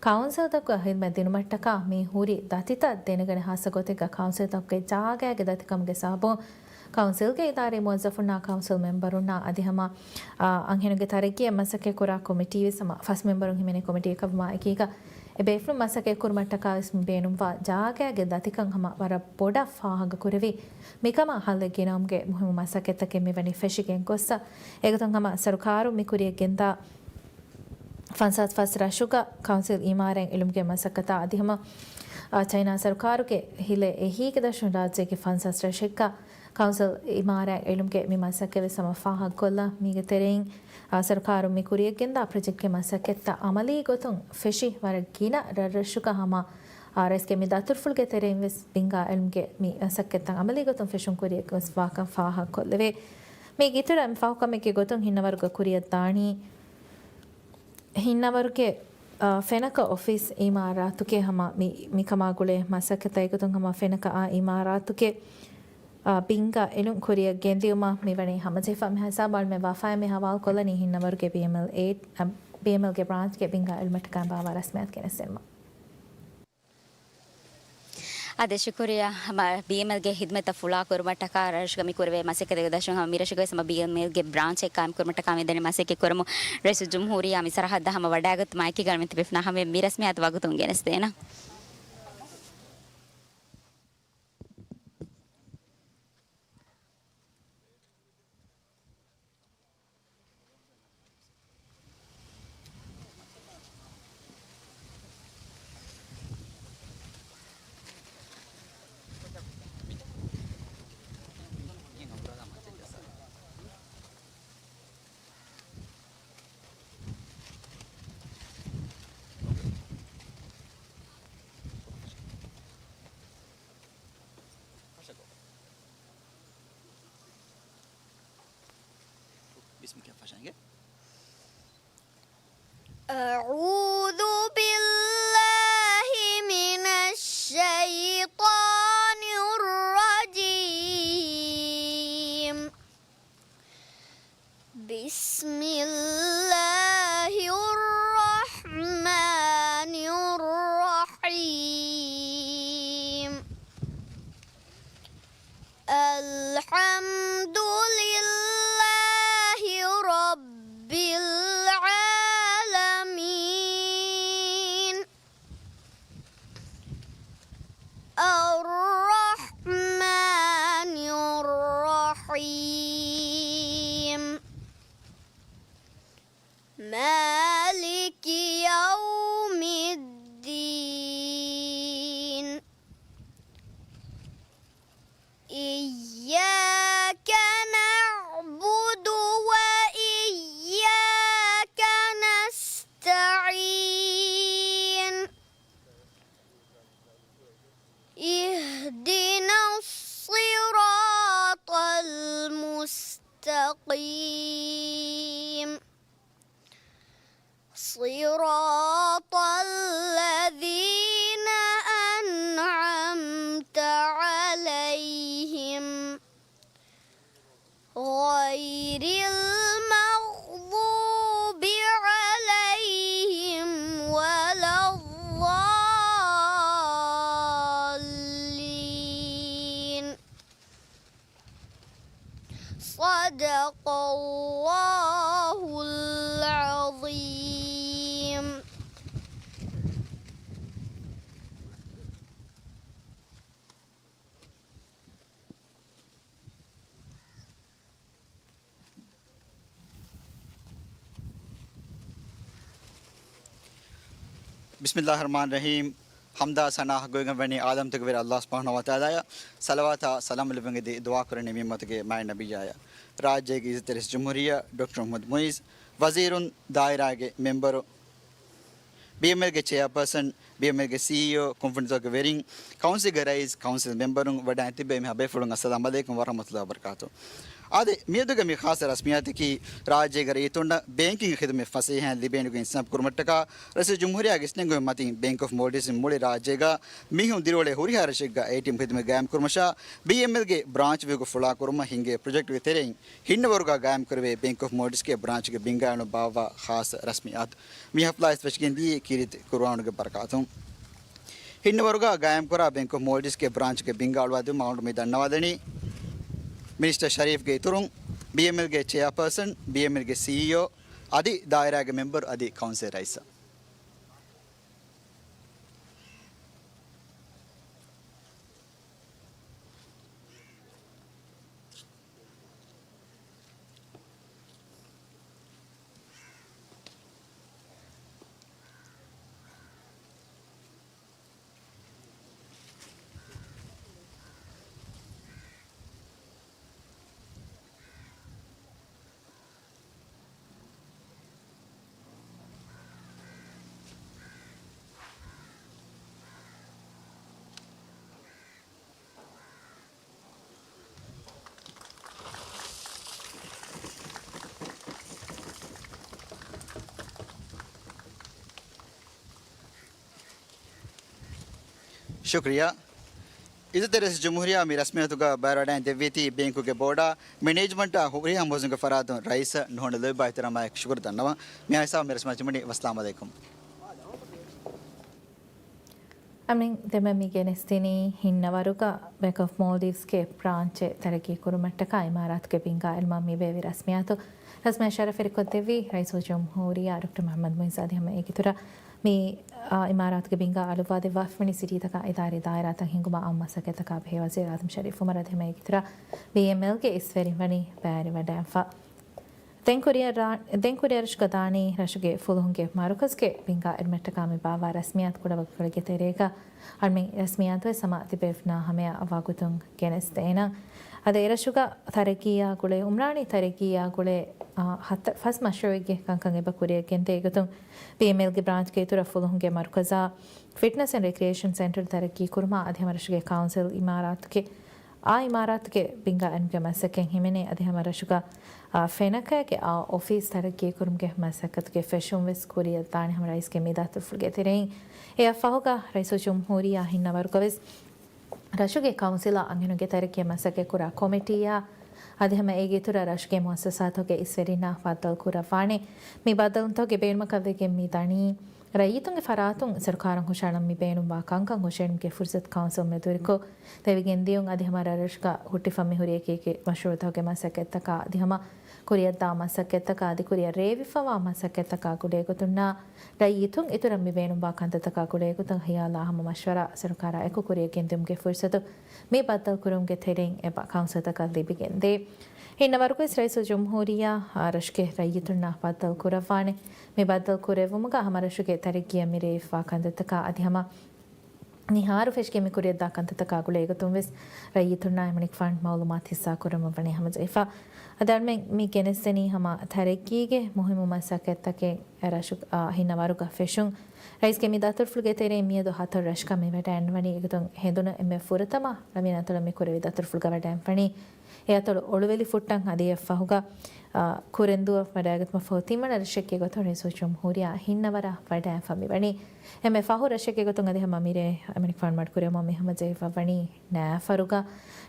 ކައުންސިލްތަކުގަ ހިދްމަތް ދިނުމަށްޓަކާ މި ހުރި ދަތިތައް ދެނެގަނެ ހާއްސަ ގޮތެއްގަ ކައުންސިލްތަކުގެ ޖާގައިގެ ދަތިކަމުގެ ސަބަބުން ކައުންސިލްގެ އިދާރީ މުވައްޒަފުންނާ ކައުންސިލް މެމްބަރުންނާ އަދި ހަމަ، އާ، އަންހެނުންގެ ތަރައްގީއަށް މަސައްކަތް ކުރާ ކޮމިޓީ ވެސް ހަމަ ފަސް މެމްބަރުން ހިމެނޭ ކޮމިޓީއަކަށްވުމާ އެކީގަ އެ ބޭފުޅުން މަސައްކަތް ކުރުމަށްޓަކާ ވެސް ބޭނުންވާ ޖާގައިގެ ދަތިކަން ހަމަ ވަރަށް ބޮޑަށް ފާހަގަކުރެވި، މިކަމަށް ހައްލެއް ގެނައުމުގެ މުހިއްމު މަސައްކަތްތަކެއް މިވަނީ ފެށިގެން ގޮއްސަ. އެގޮތުން ހަމަ ސަރުކާރު މި ކުރިއަށް ގެންދާ ފަންސާސް ފަސް ރަށުގަ ކައުންސިލް އިމާރާތް އެޅުމުގެ މަސައްކަތާ އަދި ހަމަ، އާ، ޗައިނާ ސަރުކާރުގެ ހިލޭ އެހީގެ ދަށުން ރާއްޖޭގެ ފަންސާސް ރަށެއްގަ ކައުންސިލް އިމާރާތް އެޅުމުގެ މި މަސައްކަތް ވެސް ހަމަ ފާހަގަކޮށްލާ. މީގެ ތެރެއިން، އާ، ސަރުކާރުން މި ކުރިއަށްގެންދާ ޕްރޮޖެކްޓްގެ މަސައްކަތްތައް އަމަލީ ގޮތުން ފެށި ވަރަށް ގިނަ ރަށްރަށުގަ ހަމަ، އާ، ރައީސްގެ މި ދަތުރުފުޅުގެ ތެރެއިން ވެސް ބިންގާ އެޅުމުގެ މި މަސައްކަތްތައް އަމަލީ ގޮތުން ފެށުން ކުރިއަށް ގޮސް ވާކަން ފާހަގަކޮށްލެވޭ. މީގެ އިތުރަށް ފަހުކަމެއްގެ ގޮތުން ހިންނަވަރުގަ ކުރިއަށްދާނީ ހިންނަވަރުގެ، އާ، ފެނަކަ އޮފީސް އިމާރާތުގެ ހަމަ މި، މިކަމާ ގުޅޭ މަސައްކަތާ އެގޮތުން ހަމަ ފެނަކަ އާ އިމާރާތުގެ، އާ، ބިންގާ އެޅުން ކުރިއަށް ގެންދިއުމަށް މިވަނީ ހަމަޖެހިފަ. މި ހިސާބު އަޅުމެން ވާފާއިން މި ހަވާލުކޮށްލަނީ ހިންނަވަރުގެ ބީއެމްއެލް އެއިޓް، އަ، ބީއެމްއެލްގެ ބްރާންޗްގެ ބިންގާ އެޅުމަށްޓަކާ ބާވާ ރަސްމިއްޔާތު ގެނެސްދެންމަށް. އާދެ، ޝުކުރިއްޔާ. ހަމަ ބީއެމްއެލްގެ ހިދްމަތްތައް ފުޅާ ކުރުމަށްޓަކާ ރަށުގަ މި ކުރެވޭ މަސައްކަތެއްގެ ދަށުން ހަމަ މިރަށުގައި ހަމަ ބީއެމްއެލްގެ ބްރާންޗެއް ޤާއިމް ކުރުމަށްޓަކާ މިދަނީ މަސައްކަތް ކުރަމުން ރައީސުލްޖުމްހޫރިއްޔާ މި ސަރަހައްދަށް ހަމަ ވަޑައިގަތުމާ އެކީގަ އަޅުމެން ތިބޭފުޅުންނާ ހަމަ މި ރަސްމިއްޔާތު ވަގުތުން ގެނެސްދޭނަން. ބިސްމިއްލާހި ފަށަންގެ. أعوذ بالله من الشيطان الرجيم. بسم الله الرحمن الرحيم. الحمد لله رب العالمين. الرحمن الرحيم. مالك يوم الدين. إياك نعبد وإياك نستعين. اهدنا الصراط المستقيم. صراط الذين أنعمت عليهم غير المغضوب عليهم ولا الضالين. صدق الله العظيم. ބިސްމިއްލާހި ރަޙްމާނި ރަޙީމް. ޙަމްދާ ސަނާ ޙައްޤުވެގެން ވަނީ ޢާލަމްތަކުގެ ވެރި ﷲ ސުބްޙާނަހޫ ވަތަޢާލާއަށް ޞަލަވާތާ ސަލާމް ލެއްވިގެން ދުޢާ ކުރަނީ މި އުއްމަތުގެ މާތް ނަބިއްޔާއަށް. ރާއްޖޭގެ އިއްޒަތްތެރި ރައީސުލްޖުމްހޫރިއްޔާ ޑޮކްޓަރ މުޙައްމަދު މުޢިއްޒު، ވަޒީރުން، ދާއިރާގެ މެމްބަރު، ބީއެމްއެލްގެ ޗެއާޕާސަން، ބީއެމްއެލްގެ ސީއީއޯ، ކުންފުނިތަކުގެ ވެރިން، ކައުންސިލްގެ ރައީސް، ކައުންސިލް މެމްބަރުން، ވަޑައި ތިއްބެވި މި ބޭފުޅުން، އައްސަލާމް ޢަލައިކުމް ވަރަޙްމަތުﷲ ވަބަރަކާތު. އާދެ، މިއަދުގެ މި ޚާއްޞަ ރަސްމިއްޔާތަކީ، ރާއްޖޭގެ ރައްޔިތުންނަށް ބޭންކިންގ ޚިދުމަތް ފަސޭހައިން ލިބޭނެގޮތް އިންސާފު ކުރުމަށްޓަކާ، ރައީސުލްޖުމްހޫރިއްޔާގެ އިސްނެންގުޅުމުގެ މަތިން ބޭންކް އޮފް މޯލްޑިވްސް މުޅި ރާއްޖޭގަ މީހުން ދިރިއުޅޭ ހުރިހާ ރަށެއްގަ އޭޓީއެމް ޚިދުމަތް ގާއިމްކުރުމަށާ، ބީއެމްއެލްގެ ބްރާންޗް ވިހިއަކަށް ފުޅާކުރުމަށް ހިންގޭ ޕްރޮޖެކްޓުގެ ތެރެއިން ހިންނަވަރުގަ ގާއިމްކުރެވޭ ބޭންކް އޮފް މޯލްޑިވްސްގެ ބްރާންޗުގެ ބިންގާއެޅުމަށް ބާއްވާ ޚާއްޞަ ރަސްމިއްޔާތު މި ހަފްތާ ފެށިގެންދިޔައީ ކީރިތި ޤުރުއާނުގެ ބަރަކާތުން. ހިންނަވަރުގަ ގާއިމްކުރާ ބޭންކް އޮފް މޯލްޑިވްސްގެ ބްރާންޗުގެ ބިންގާ އަޅުވާދިނުމަށް އަޅުގަނޑު މި ދަންނަވާލަނީ މިނިސްޓަރ ޝަރީފްގެ އިތުރުން، ބީއެމްއެލްގެ ޗެއާޕާސަން، ބީއެމްއެލްގެ ސީއީއޯ، އަދި ދާއިރާގެ މެމްބަރު އަދި ކައުންސިލް ރައީސަށް. ޝުކުރިއްޔާ. އިއްޒަތްތެރި ރައީސުލްޖުމްހޫރިއްޔާ މި ރަސްމިއްޔާތުގަ ބައިވެރިވަޑައި ދެއްވީތީ ބޭންކުގެ ބޯޑާ މެނޭޖްމަންޓާ ހުރިހާ މުވައްޒަފުންގެ ފަރާތުން ރައީސަށް ނުހަނު ލޯބިވާ އިޙްތިރާމާއެކު ޝުކުރު ދަންނަވަން. މި އާއިސާ މި ރަސްމިއްޔާ ޖެހުނީ. ވައްސަލާމް ޢަލައިކުމް. އަމިން ދެންމެ މި ގެނެސްދިނީ ހިންނަވަރުގަ ބޭންކް އޮފް މޯލްޑިވްސްގެ ބްރާންޗެއް ތަރައްގީ ކުރުމަށްޓަކާ އިމާރާތުގެ ބިންގާ އެޅުމަށް މި ބޭއްވި ރަސްމިއްޔާތު. ރަސްމިއްޔާ ޝަރަފް އެރިކޮށްދެއްވީ ރައީސުލްޖުމްހޫރިއްޔާ ޑޮކްޓަރ މުޙައްމަދު މުޢިއްޒު. އަދި ހަމަ އޭގެ އިތުރަށް މި، އާ، އިމާރާތުގެ ބިންގާ އަޅުއްވާދެއްވާފަވަނީ ސިޓީތަކާ، އިދާރީ ދާއިރާތައް ހިންގުމަށް އާއްމު މަސައްކަތްތަކާ ބެހޭ ވަޒީރު އާދަމް ޝަރީފް ޢުމަރު. އަދި ހަމަ އޭގެ އިތުރަށް ބީއެމްއެލްގެ އިސްވެރިން ވަނީ ބައިވެރިވަޑައިގެންފަ. ދެން ކުރިއަށް ރާ-، ދެން ކުރިއަށް ރަށުގަ ދާނީ ރަށުގެ ފުލުހުންގެ މަރުކަޒުގެ ބިންގާ އެޅުމަށްޓަކާ މި ބާއްވާ ރަސްމިއްޔާތު ކުޑަވަގުތުގެ ތެރޭގަ އަޅުމެން ރަސްމިއްޔާތުވެސް ހަމަ ތިބޭފުޅުންނާ ހަމަޔަށް ވަގުތުން ގެނެސްދޭނަން. އަދި އެރަށުގަ ތަރައްގީއާ ގުޅޭ، އުމްރާނީ ތަރައްގީއާ ގުޅޭ، އާ، ހަތަ-، ފަސް މަޝްރޫޢެއްގެ ކަންކަން އެބަ ކުރިއަށް ގެންދޭ ގޮތުން ބީއެމްއެލްގެ ބްރާންޗްގެ އިތުރަށް ފުލުހުންގެ މަރުކަޒާ ފިޓްނަސް އެންޑް ރެކްރިއޭޝަން ސެންޓަރު ތަރައްގީ ކުރުމާ އަދި ހަމަ ރަށުގެ ކައުންސިލް އިމާރާތުގެ އާ އިމާރާތުގެ ބިންގާ އެޅުމުގެ މަސައްކަތް ހިމެނޭ. އަދި ހަމަ ރަށުގަ، އާ، ފެނަކައިގެ އާ އޮފީސް ތަރައްގީ ކުރުމުގެ މަސައްކަތުގެ ފެށުން ވެސް ކުރިއަށް ދާނެ ހަމަ ރައީސްގެ މި ދަތުރުފުޅުގެ ތެރެއިން. އެއަށް ފަހުގަ ރައީސުލްޖުމްހޫރިއްޔާ ހިންނަވަރުގަ ވެސް ރަށުގެ ކައުންސިލާ އަންހެނުންގެ ތަރައްގީއަށް މަސައްކަތް ކުރާ ކޮމިޓީއާ އަދި ހަމަ އޭގެ އިތުރަށް ރަށުގެ މުއައްސަސާތަކުގެ އިސްވެރިންނާ ބައްދަލު ކުރައްވާނެ. މި ބައްދަލުތަކުގެ ބޭނުމަކަށް ވެގެން މި ދަނީ، ރައްޔިތުންގެ ފަރާތުން ސަރުކާރަށް ހުށައަޅަން މި ބޭނުންވާ ކަންކަން ހުށައެޅުމުގެ ފުރުސަތު ކައުންސިލް މެދުވެރިކޮށް ދެވިގެން ދިޔުން. އަދި ހަމަ ރަށްރަށުގަ ހުއްޓިފަ މި ހުރި އެކި އެކި މަޝްރޫޢުތަކުގެ މަސައްކަތްތަކާ އަދި ހަމަ ކުރިއަށްދާ މަސައްކަތްތަކާ އަދި ކުރިއަށް ރޭވިފަވާ މަސައްކަތްތަކާ ގުޅޭގޮތުންނާ ރައްޔިތުން އިތުރަށް މި ބޭނުންވާ ކަންތައްތަކާ ގުޅޭގޮތުން ހިޔާލާ ހަމަ މަޝްވަރާ ސަރުކާރާ އެކު ކުރިއަށް ގެންދިއުމުގެ ފުރުސަތު މި ބައްދަލު ކުރުމުގެ ތެރެއިން އެބަ ކައުންސިލްތަކަށް ލިބިގެންދޭ. ހިންނަވަރުގައި ރައީސުލްޖުމްހޫރިއްޔާ ރަށުގެ ރައްޔިތުންނާ ބައްދަލު ކުރައްވާނެ. މި ބައްދަލު ކުރެއްވުމުގަ ހަމަ ރަށުގެ ތަރައްގީއަށް މި ރޭވިފާ ކަންތައްތަކާ އަދި ހަމަ މިހާރު ފެށިގެން މި ކުރިއަށްދާ ކަންތައްތަކާ ގުޅޭގޮތުން ވެސް ރައްޔިތުންނާ އެމަނިކުފާނު މައުލޫމާތު ހިއްސާ ކުރަމުން ވަނީ ހަމަޖެހިފަ. އަދި އަޅުމެން މި ގެނެސްދެނީ ހަމަ ތަރައްގީގެ މުހިއްމު މަސައްކަތްތަކެއް ރަށު، އާ، ހިންނަވަރުގަ ފެށުން. ރައީސްގެ މި ދަތުރުފުޅުގެ ތެރެއިން މިއަދު ހަތަރު ރަށަކަށް މި ވަޑައިންވަނީ އެގޮތުން ހެނދުނު އެންމެ ފުރަތަމަ ރަށް މި އަތޮޅަށް މި ކުރެވި ދަތުރުފުޅުގަ ވަޑައިންވަނީ. އެ އަތޮޅު އޮޅުވެލި ފުއްޓަން އަދި އެއަށް ފަހުގަ، އާ، ކުރެންދޫއަށް ވަޑައިގަތުމަށް ފަހު ތިންވަނަ ރަށެއްގެ ގޮތުން ރައީސުލްޖުމްހޫރިއްޔާ ހިންނަވަރަށް ވަޑައިންފަ މި ވަނީ. އެންމެ ފަހު ރަށެއްގެ ގޮތުން އަދި ހަމަ މިރޭ އެމަނިކުފާނު މަޑުކުރެވުމަށް މި ހަމަޖެހިފަ ވަނީ ނައިފަރުގަ،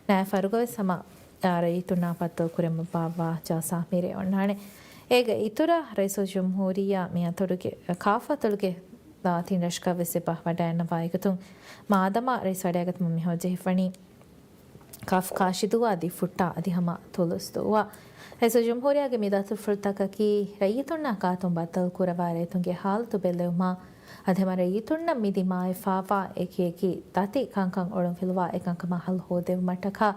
ނައިފަރުގަ ވެސް ހަމަ، އާ، ރައްޔިތުންނާ ބައްދަލު ކުރެއްވަން ބާއްވާ ޖަލްސާ މިރޭ އޮންނާނެ. އޭގެ އިތުރަށް ރައީސުލްޖުމްހޫރިއްޔާ މި އަތޮޅުގެ ކާފަ އަތޮޅުގެ ތިން ރަށަކަށް ވެސް އެބަ ވަޑައިންނަވާ އެގޮތުން މާދަމާ ރައީސް ވަޑައިގަތުމަށް މި ހަމަޖެހިފަނީ ކާފަ ކާށިދޫއާ އަދި ފުއްޓާ އަދި ހަމަ ތުލުސްދޫއާ. ރައީސުލްޖުމްހޫރިއްޔާގެ މި ދަތުރުފުޅުތަކަކީ ރައްޔިތުންނާ ގާތުން ބައްދަލު ކުރައްވާ ރައްޔިތުންގެ ހާލަތު ބެއްލެވުމާ އަދި ހަމަ ރައްޔިތުންނަށް މި ދިމާވެފާވާ އެކި އެކި ދަތި ކަންކަން އޮޅުންފިލުވާ އެކަންކަމާ ހައްލު ހޯދެވުމަށްޓަކާ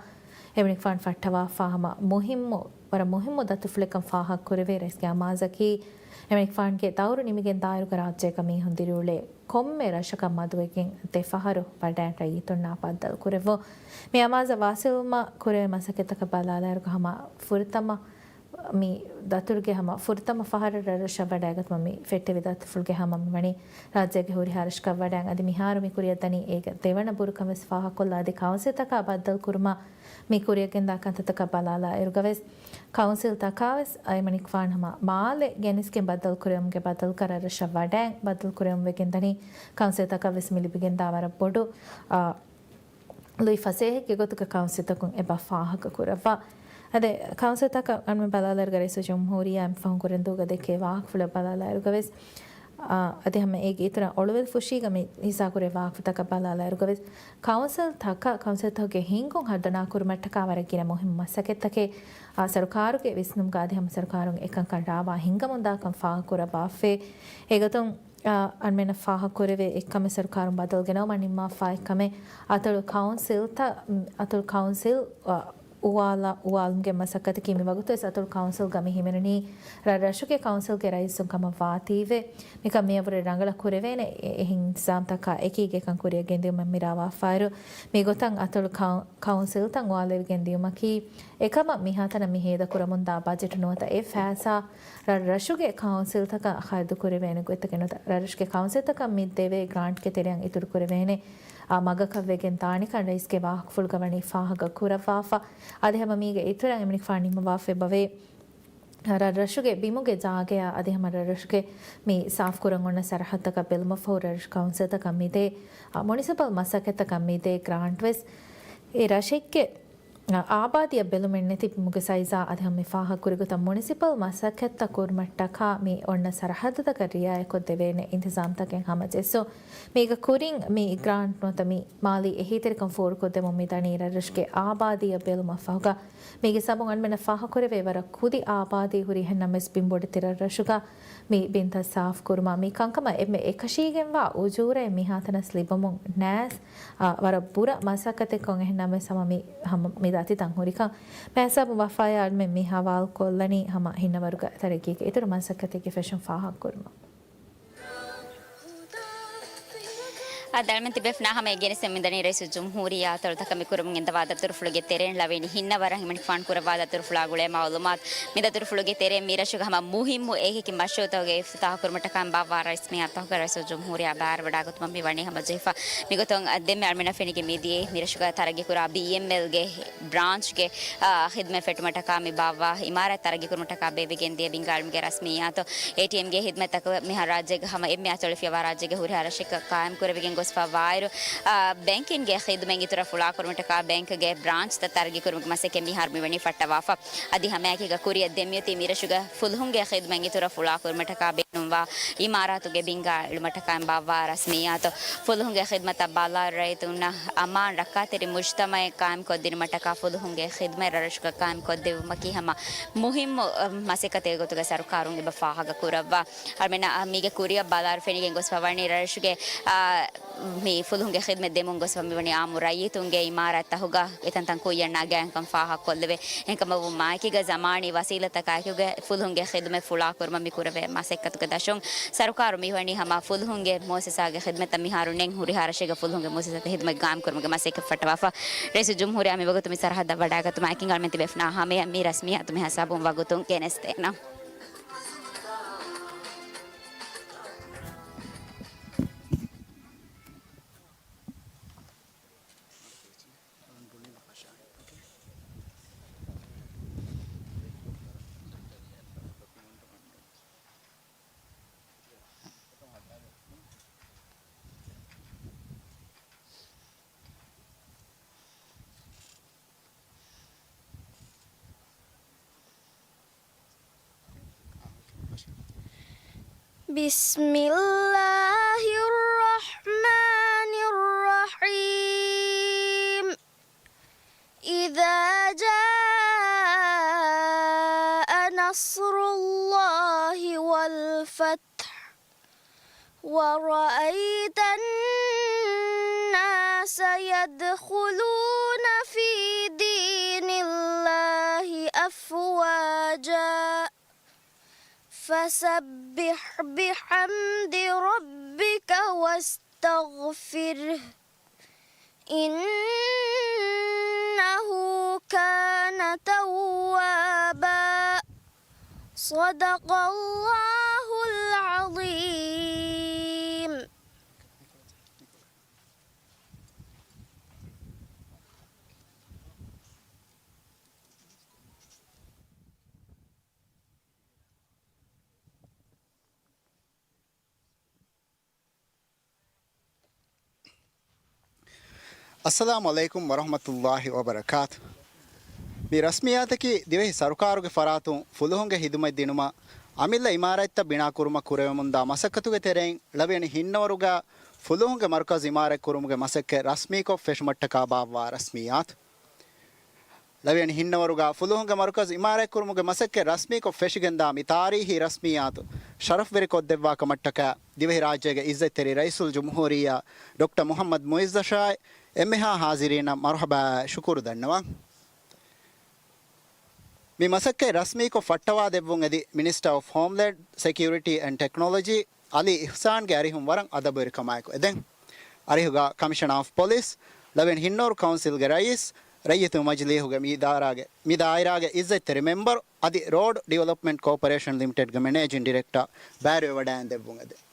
އެމަނިކުފާނު ފައްޓަވާފާ ހަމަ މުހިއްމު، ވަރަށް މުހިއްމު ދަތުރުފުޅެއްކަން ފާހަގަކުރެވޭ. ރައީސްގެ އަމާޒަކީ އެމަނިކުފާނުގެ ދައުރު ނިމިގެން ދާއިރުގަ ރާއްޖޭގަ މީހުން ދިރިއުޅޭ ކޮންމެ ރަށަކަށް މަދުވެގެން ދެ ފަހަރު ވަޑައިން ރައްޔިތުންނާ ބައްދަލު ކުރެއްވުން. މި އަމާޒަށް ވާސިލްވުމަށް ކުރެވޭ މަސައްކަތްތަކަށް ބަލާލާއިރުގަ ހަމަ ފުރަތަމަ މި ދަތުރުގެ ހަމަ ފުރަތަމަ ފަހަރަށް ރަށްރަށަށް ވަޑައިގަތުމަށް މި ފެއްޓެވި ދަތުރުފުޅުގެ ހަމަ މި ވަނީ ރާއްޖޭގެ ހުރިހާ ރަށަކަށް ވަޑައި އަދި މިހާރު މި ކުރިއަށް ދަނީ އޭގެ ދެވަނަ ބުރުކަން ވެސް ފާހަގަކޮށްލާ އަދި ކައުންސިލްތަކާ ބައްދަލު ކުރުމަށް މި ކުރިއަށް ގެންދާ ކަންތައްތަކަށް ބަލާލާ އިރުގަވެސް ކައުންސިލްތަކާވެސް އައިމަނިކުފާނު ހަމަ މާލެ ގެނެސްގެން ބައްދަލުކުރެވުމުގެ ބަދަލުގަ ރަށްރަށަށް ވަޑައި ބައްދަލުކުރެވުން ވެގެން ދަނީ ކައުންސިލްތަކަށް ވެސް މި ލިބިގެންދާ ވަރަށް ބޮޑު، އާ، ލުއި ފަސޭހައެއްގެ ގޮތުގަ ކައުންސިލްތަކުން އެބަ ފާހަގަކުރައްވާ. އަދި ކައުންސިލްތަކަށް އަންމެ ބަލާލައިރުގަ ރައީސުލްޖުމްހޫރިއްޔާ މި ފަހުން ކުރެންދޫގަ ދެއްކޭ ވާހަކަފުޅަށް ބަލާލައިރުގަވެސް، އާ، އަދި ހަމަ އޭގެ އިތުރަށް އޮޅުވެލި ފުށީގަ މި ހިއްސާކުރޭ ވާހަކަފުޅުތަކަށް ބަލާލައިރުގަވެސް ކައުންސިލްތަކަށް ކައުންސިލްތަކުގެ ހިންގުން ހަރުދަނާ ކުރުމަށްޓަކާ ވަރަށް ގިނަ މުހިއްމު މަސައްކަތްތަކެއް، އާ، ސަރުކާރުގެ ވިސްނުމުގަ އަދި ހަމަ ސަރުކާރުން އެކަންކަން ރާވާ ހިންގަމުންދާކަން ފާހަގަކުރައްވާފައި. އެގޮތުން އަންމެނަށް ފާހަގަކުރެވޭ އެއްކަމެއް ސަރުކާރުން ބަދަލު ގެނައުމަށް ނިންމާފާ އެއްކަމެއް އަތޮޅު ކައުންސިލްތައް، އަތޮޅު ކައުންސިލް، އަ، އުވާލާ، އުވާލުމުގެ މަސައްކަތަކީ މިވަގުތުވެސް އަތޮޅު ކައުންސިލްގަ މި ހިމެނުނީ ރަށްރަށުގެ ކައުންސިލްގެ ރައީސުން ކަމަށް ވާތީވެ، މިކަން މިއަށްވުރެ ރަނގަޅަށް ކުރެވޭނެ އެ، އެހެން އިންތިޒާމްތަކާ އެކީގެކަން ކުރިއަށް ގެންދިއުމަށް މި ރާވާފާއިރު، މިގޮތަށް އަތޮޅު ކައު، ކައުންސިލްތައް އުވާލެވިގެން ދިއުމަކީ، އެކަމަށް މިހާތަނަށް މި ހޭދަކުރަމުންދާ ބަޖެޓު ނުވަތަ އެ ފައިސާ ރަށްރަށުގެ ކައުންސިލްތަކަށް ޚަރަދުކުރެވޭނެ ގޮތްތަކެއް ނުވަތަ ރަށްރަށުގެ ކައުންސިލްތަކަށް މި ދެވޭ ގްރާންޓްގެ ތެރެއަށް އިތުރުކުރެވޭނެ، އާ، މަގަކަށް ވެގެން ދާނެކަން ރައީސްގެ ވާހަކަފުޅުގަ ވަނީ ފާހަގަ ކުރައްވާފަ. އަދި ހަމަ މީގެ އިތުރަށް އެމަނިކުފާނު ނިންމަވާފައި އެބަވޭ. ރަށްރަށުގެ ބިމުގެ ޖާގަޔާ އަދި ހަމަ ރަށްރަށުގެ މި ސާފުކުރަން އޮންނަ ސަރަހައްދުތަކަށް ބެލުމަށްފަހު ރަށްރަށު ކައުންސިލްތަކަށް މިދޭ، އާ، މުނިސިޕަލް މަސައްކަތްތަކަށް މިދޭ ގްރާންޓްވެސް އެ ރަށެއްގެ އާ، އާބާދީއަށް ބެލުމެއް ނެތި ބިމުގެ ސައިޒާ އަދި ހަމަ މި ފާހަގަކުރި ގޮތަށް މުނިސިޕަލް މަސައްކަތްތައް ކުރުމަށްޓަކާ މި އޮންނަ ސަރަހައްދުތަކަށް ރިއާޔަތްކޮށްދެވޭނެ އިންތިޒާމްތަކެއް ހަމަޖެއްސުން. މީގެ ކުރިން މި ގްރާންޓް ނުވަތަ މި މާލީ އެހީތެރިކަން ފޯރުކޮށްދެމުން މިދަނީ ރަށްރަށުގެ އާބާދީއަށް ބެލުމަށްފަހުގަ. މީގެ ސަބަބުން އަންމެނަށް ފާހަގަކުރެވޭ ވަރަށް ކުދި އާބާދީ ހުރިހެންނަމަވެސް ބިންބޮޑެތި ރަށްރަށުގަ މި ބިންތައް ސާފުކުރުމަށް މި ކަންކަމަށް އެންމެ އެކަށީގެންވާ އުޖޫރައެއް މިހާތަނަސް ލިބުމުން ނައިސް، އާ، ވަރަށް ބުރަ މަސައްކަތެއްކޮށް އެހެންނަމަވެސް ހަމަ މި، ހަމަ މި ދަތިތައް ހުރިކަން މިހިސާބުން ވަފާޔާ އަޅުމެން މި ހަވާލުކޮށްލަނީ ހަމަ ހިންނަވަރުގަ ތަރައްގީގެ އިތުރު މަސައްކަތެއްގެ ފެށުން ފާހަގަކުރުމަށް. އާ، އަޅުމެން ތިބޭފުޅުންނާ ހަމަ އެ ގެނެސްދެމުން މިދަނީ ރައީސުލްޖުމްހޫރިއްޔާ އަތޮޅުތަކަށް މި ކުރަމުން ގެންދަވާ ދަތުރުފުޅުގެ ތެރެއިން ލަވައިން ހިންނަވަރަށް އެމަނިކުފާނު ކުރައްވާ ދަތުރުފުޅާ ގުޅޭ މައުލޫމާތު. މި ދަތުރުފުޅުގެ ތެރެއިން މިރަށުގެ ހަމަ މުހިއްމު އެހެކި މަޝްރޫއުތަކުގެ އިފްތިތާހު ކުރުމަށްޓަކާ ބާއްވާ ރައީސް މިއާ ތަހުގަ ރައީސުލްޖުމްހޫރިއްޔާ ބައިވެރިވަޑައިގަތުމަށް މި ވަނީ ހަމަޖެހިފަ. މިގޮތުން ދެންމެ އަޅުމެންނަށް ފެނިގެން މިދިޔައީ މިރަށުގަ ތަރައްގީކުރާ ބީއެމްއެލްގެ ބްރާންޗްގެ، އާ، ޚިދުމަތް ފެއްޓުމަށްޓަކާ މި ބާއްވާ އިމާރާތް ތަރައްގީކުރުމަށްޓަކާ ބޭއްވިގެން ދިޔަ ބިންގާ އިލްމުގެ ރަސްމިއްޔާތު. އޭޓީއެމްގެ ޚިދުމަތްތަކު މިހާރު ރާއްޖޭގަ ހަމަ އެންމެ އަތޮޅު ފިޔަވާ ރާއްޖޭގެ ހުރިހާ ރަށެއްގަ ޤާއިމް ކުރެވިގެން ގޮސްފަ ވާއިރު، އާ، ބޭންކިންގގެ ޚިދުމަތް އިތުރަށް ފުޅާކުރުމަށްޓަކާ ބޭންކްގެ ބްރާންޗްތައް ތަރައްގީކުރުމުގެ މަސައްކަތް މިހާރު މިވަނީ ފައްޓަވާފަ. އަދި ހަމައެކީގަ ކުރިއަށް ދެން މިއޮތީ މިރަށުގެ ފުލުހުންގެ ޚިދުމަތް އިތުރަށް ފުޅާކުރުމަށްޓަކާ ބޭނުންވާ އިމާރާތުގެ ބިންގާ އެޅުމަށްޓަކާ ބާއްވާ ރަސްމިއްޔާތު. ފުލުހުންގެ ޚިދުމަތަށް ބަލާއިރު ރައްޔިތުންނަށް އަމާން ރައްކާތެރި މުޖްތަމަޢެއް ޤާއިމްކޮށްދިނުމަށްޓަކާ ފުލުހުންގެ ޚިދުމަތް ރަށްރަށުގަ ޤާއިމްކޮށްދެއްވުމަކީ ހަމަ މުހިއްމު، އަ، މަސައްކަތެއްގެ ގޮތުގަ ސަރުކާރުން އެބަ ފާހަގަކުރައްވާ. އަޅުމެންނަށް، އަ، މީގެ ކުރިއަށް ބަލާއިރު ފެނިގެން ގޮސްފަ ވަނީ ރަށްރަށުގެ، އާ، މި ފުލުހުންގެ ޚިދުމަތް ދެމުން ގޮސްފަ މިވަނީ އާއްމު ރައްޔިތުންގެ އިމާރާތްތަކުގަ އެތަންތަން ކުއްޔަށް ނަގާނެކަން ފާހަގަކޮށްލެވޭ. އެހެންކަމަށްވުމާއެކީގަ ޒަމާނީ ވަސީލަތްތަކާއެކުގަ ފުލުހުންގެ ޚިދުމަތް ފުޅާކުރުމަށް މި ކުރެވޭ މަސައްކަތުގެ ދަށުން ސަރުކާރު މިވަނީ ހަމަ ފުލުހުންގެ މުއައްސަސާގެ ޚިދުމަތްތައް މިހާރު ނެތް ހުރިހާ ރަށެއްގަ ފުލުހުންގެ މުއައްސަސާތައް ޚިދުމަތް ގާއިމްކުރުމުގެ މަސައްކަތް ފައްޓަވާފަ. ރައީސުލްޖުމްހޫރިއްޔާ މިވަގުތު މި ސަރަހައްދަށް ވަޑައިގަތުމާއެކީގަ އަޅުމެން ތިބޭފުޅުންނާ ހަމަޔަށް މި ރަސްމިއްޔާތު މިހިސާބުން ވަގުތުން ގެނެސްދޭނަން. بسم الله الرحمن الرحيم. إذا جاء نصر الله والفتح ورأيت الناس يدخلون في دين الله أفواجا فسبح بحمد ربك واستغفره إنه كان توابا. صدق الله العظيم. އައްސަލާމު ޢަލައިކުމް ވަރަޙްމަތުﷲި ވަބަރަކާތު. މި ރަސްމިއްޔާތަކީ ދިވެހި ސަރުކާރުގެ ފަރާތުން ފުލުހުންގެ ހިދުމަތް ދިނުމަށް، އަމިއްލަ އިމާރާތްތައް ބިނާކުރުމަށް ކުރެވެމުންދާ މަސައްކަތުގެ ތެރެއިން، ޅަވިޔަނި ހިންނަވަރުގަ ފުލުހުންގެ މަރުކަޒު އިމާރާތްކުރުމުގެ މަސައްކަތް ރަސްމީކޮށް ފެށުމަށްޓަކާ ބާއްވާ ރަސްމިއްޔާތު. ޅަވިޔަނި ހިންނަވަރުގަ ފުލުހުންގެ މަރުކަޒު އިމާރާތްކުރުމުގެ މަސައްކަތް ރަސްމީކޮށް ފެށިގެންދާ މި ތާރީހީ ރަސްމިއްޔާތު ޝަރަފްވެރިކޮށްދެއްވާކަމަށްޓަކާ، ދިވެހިރާއްޖޭގެ އިއްޒަތްތެރި ރައީސުލްޖުމްހޫރިއްޔާ ޑޮކްޓަރ މުޙައްމަދު މުޢިއްޒަށާއި އެންމެހާ ޙާޟިރީންނަށް މަރުޙަބާ ޝުކުރު ދަންނަވަން. މި މަސައްކަތް ރަސްމީކޮށް ފައްޓަވާދެއްވުން އެދި މިނިސްޓަރ އޮފް ހޯމްލޭންޑް ސެކިއުރިޓީ އެންޑް ޓެކްނޮލޮޖީ އަލީ އިޙްސާންގެ އަރިހުން ވަރަށް އަދަބުވެރިކަމާއެކު އެދެން. އަރިހުގަ ކަމިޝަނާ އޮފް ޕޮލިސް، ޅަވިޔަނި ހިންނަވަރު ކައުންސިލްގެ ރައީސް، ރައްޔިތު މަޖިލީހުގެ މި އިދާރާގެ، މި ދާއިރާގެ އިއްޒަތްތެރި މެމްބަރު އަދި ރޯޑް ޑިވެލޮޕްމަންޓް ކޯޕަރޭޝަން ލިމިޓެޑްގެ މެނޭޖިން ޑިރެކްޓަރ ބައިވެވަޑައިން ދެއްވުން އެދެން.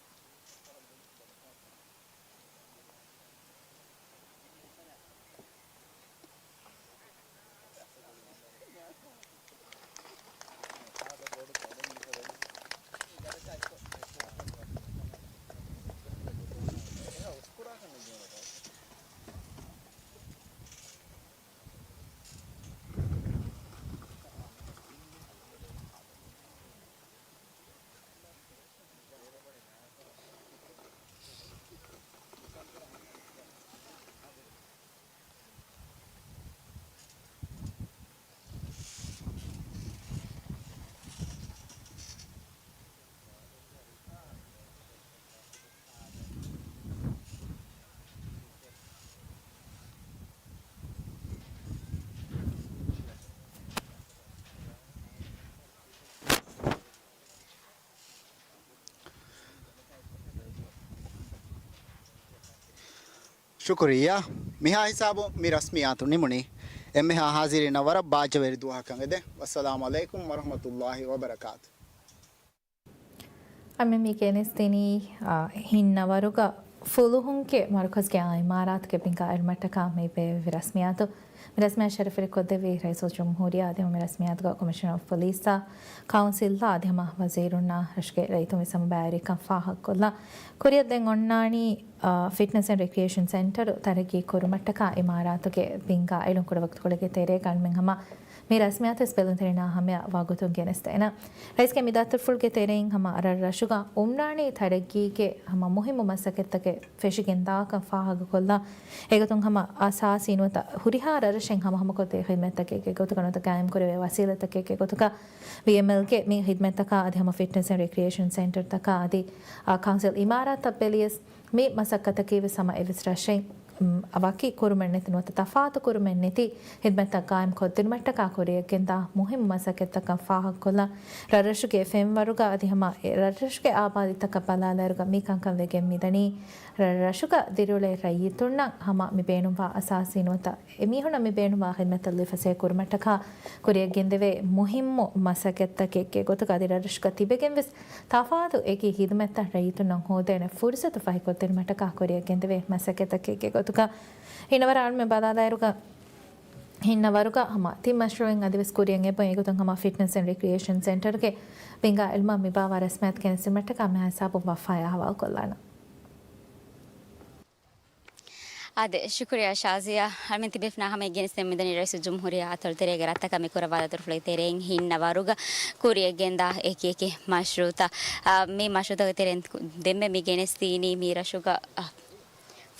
ޝުކުރިއްޔާ. މިހާ ހިސާބުން މި ރަސްމިއްޔާތު ނިމުނީ. އެންމެހާ ޙާޟިރީންނަށް ވަރަށް ބާއްޖަވެރި ދުވަހަކަށް އެދެން. ވައްސަލާމު ޢަލައިކުމް ވަރަޙްމަތުﷲި ވަބަރަކާތު. އަމި މި ގެނެސްދިނީ، އާ، ހިންނަވަރުގަ ފުލުހުންގެ މަރުކަޒުގެ އާ އިމާރާތުގެ ބިންގާ އެޅުމަށްޓަކާ މި ބޭއްވި ރަސްމިއްޔާތު. މި ރަސްމިއްޔާ ޝަރަފްވެރިކޮށްދެއްވީ ރައީސުލްޖުމްހޫރިއްޔާ އަދި މި ރަސްމިއްޔާތުގަ ކޮމިޝަނަރ އޮފް ޕޮލީސްއާ، ކައުންސިލްއާ އަދި ހަމަ ވަޒީރުންނާ ރަށުގެ ރައްޔިތުން ވެސް ހަމަ ބައިވެރިކަން ފާހަގަކޮށްލާ. ކުރިއަށް ދެން އޮންނާނީ، އާ، ފިޓްނަސް އެންޑް ރެކްރިއޭޝަން ސެންޓަރު ތަރައްގީ ކުރުމަށްޓަކާ އިމާރާތުގެ ބިންގާ އެޅުން ކުޑަ ވަގުތުކޮޅެއްގެ ތެރޭގަ އަންމެން ހަމަ މި ރަސްމިއްޔާތު ވެސް ބެލުންތެރިންނާ ހަމަޔަށް ވަގުތުން ގެނެސްދޭނަން. ރައީސްގެ މި ދައްތަރުފުޅުގެ ތެރެއިން ހަމަ ރަށްރަށުގަ އުމްރާނީ ތަރައްގީގެ ހަމަ މުހިއްމު މަސައްކަތްތަކެއް ފެށިގެންދާކަން ފާހަގަކޮށްލާ، އެގޮތުން ހަމަ އަސާސީ ނުވަތަ ހުރިހާ ރަށްރަށެއް ހަމަހަމަކޮށްދޭ ހިދްމަތްތަކެއްގެ ގޮތުގަ ނުވަތަ ގާއިމްކުރެވޭ ވަސީލަތްތަކެއްގެ ގޮތުގަ ވީއެމްއެލްގެ މި ހިދްމަތްތަކާ އަދި ހަމަ ފިޓްނަސް އެންޑް ރެކްރިއޭޝަން ސެންޓަރުތަކާ އަދި، އާ، ކައުންސިލް އިމާރާތަށް ބެލިޔަސް މި މަސައްކަތަކީ ވެސް ހަމަ އެއްވެސް ރަށެއް، އުމް، ވަކި ކުރުމެއް ނެތި ނުވަތަ ތަފާތު ކުރުމެއް ނެތި ހިދްމަތްތައް ގާއިމް ކޮށްދިނުމަށްޓަކާ ކުރިއަށްގެންދާ މުހިއްމު މަސައްކަތްތަކަށް ފާހަގަކޮށްލާ، ރަށްރަށުގެ ފެންވަރުގަ އަދި ހަމަ އެ ރަށްރަށުގެ އާބާދީތަކަށް ބަލާލާއިރުގަ މި ކަންކަން ވެގެން މިދަނީ. ރަށްރަށުގަ ދިރިއުޅޭ ރައްޔިތުންނަށް ހަމަ މި ބޭނުންވާ އަސާސީ ނުވަތަ އެމީހުންނަށް މި ބޭނުންވާ ހިދްމަތްތައް ލިބިފަސޭހަ ކުރުމަށްޓަކާ ކުރިއަށްގެންދެވޭ މުހިއްމު މަސައްކަތްތަކެއްގެ ގޮތުގަ އަދި ރަށްރަށުގަ ތިބެގެން ވެސް ތަފާތު އެކި ހިދުމަތްތައް ރައްޔިތުންނަށް ހޯދޭނެ ފުރުސަތު ފަހިކޮށްދިނުމަށްޓަކާ ކުރިއަށްގެންދެވޭ މަސައްކަތްތަކެއްގެ ގޮތުގަ ހިންނަވަރު އަޅުމެން ބަލާލާއިރުގަ ހިންނަވަރުގަ ހަމަ ތިން މަޝްރޫއެއް އަދިވެސް ކުރިއަށް އެބަ އެގޮތުން ހަމަ ފިޓްނަސް އެންޑް ރެކްރިއޭޝަން ސެންޓަރުގެ ބިންގާ އެޅުމަށް މި ބާވާ ރަސްމިއްޔާތު ގެނެސްދިނުމަށްޓަކާ މިހާ ހިސާބުން ވަފާޔާ ހަވާލުކޮށްލާނަން. އާދެ، ޝުކުރިއްޔާ ޝާޒިޔާ. އަޅުމެން ތިބޭފުޅުންނާ ހަމަޔަށް ގެނެސްދެން މިދަނީ ރައީސުލްޖުމްހޫރިއްޔާ އަތޮޅުތެރޭގެ ރަށްތަކަށް މި ކުރައްވާ ދަތުރުފުޅުގެ ތެރެއިން ހިންނަވަރުގަ ކުރިއަށްގެންދާ އެކި އެކި މަޝްރޫއުތައް. އާ، މި މަޝްރޫއުތަކުގެ ތެރެއިން ދެންމެ މި ގެނެސްދީނީ މި ރަށުގަ، އާ،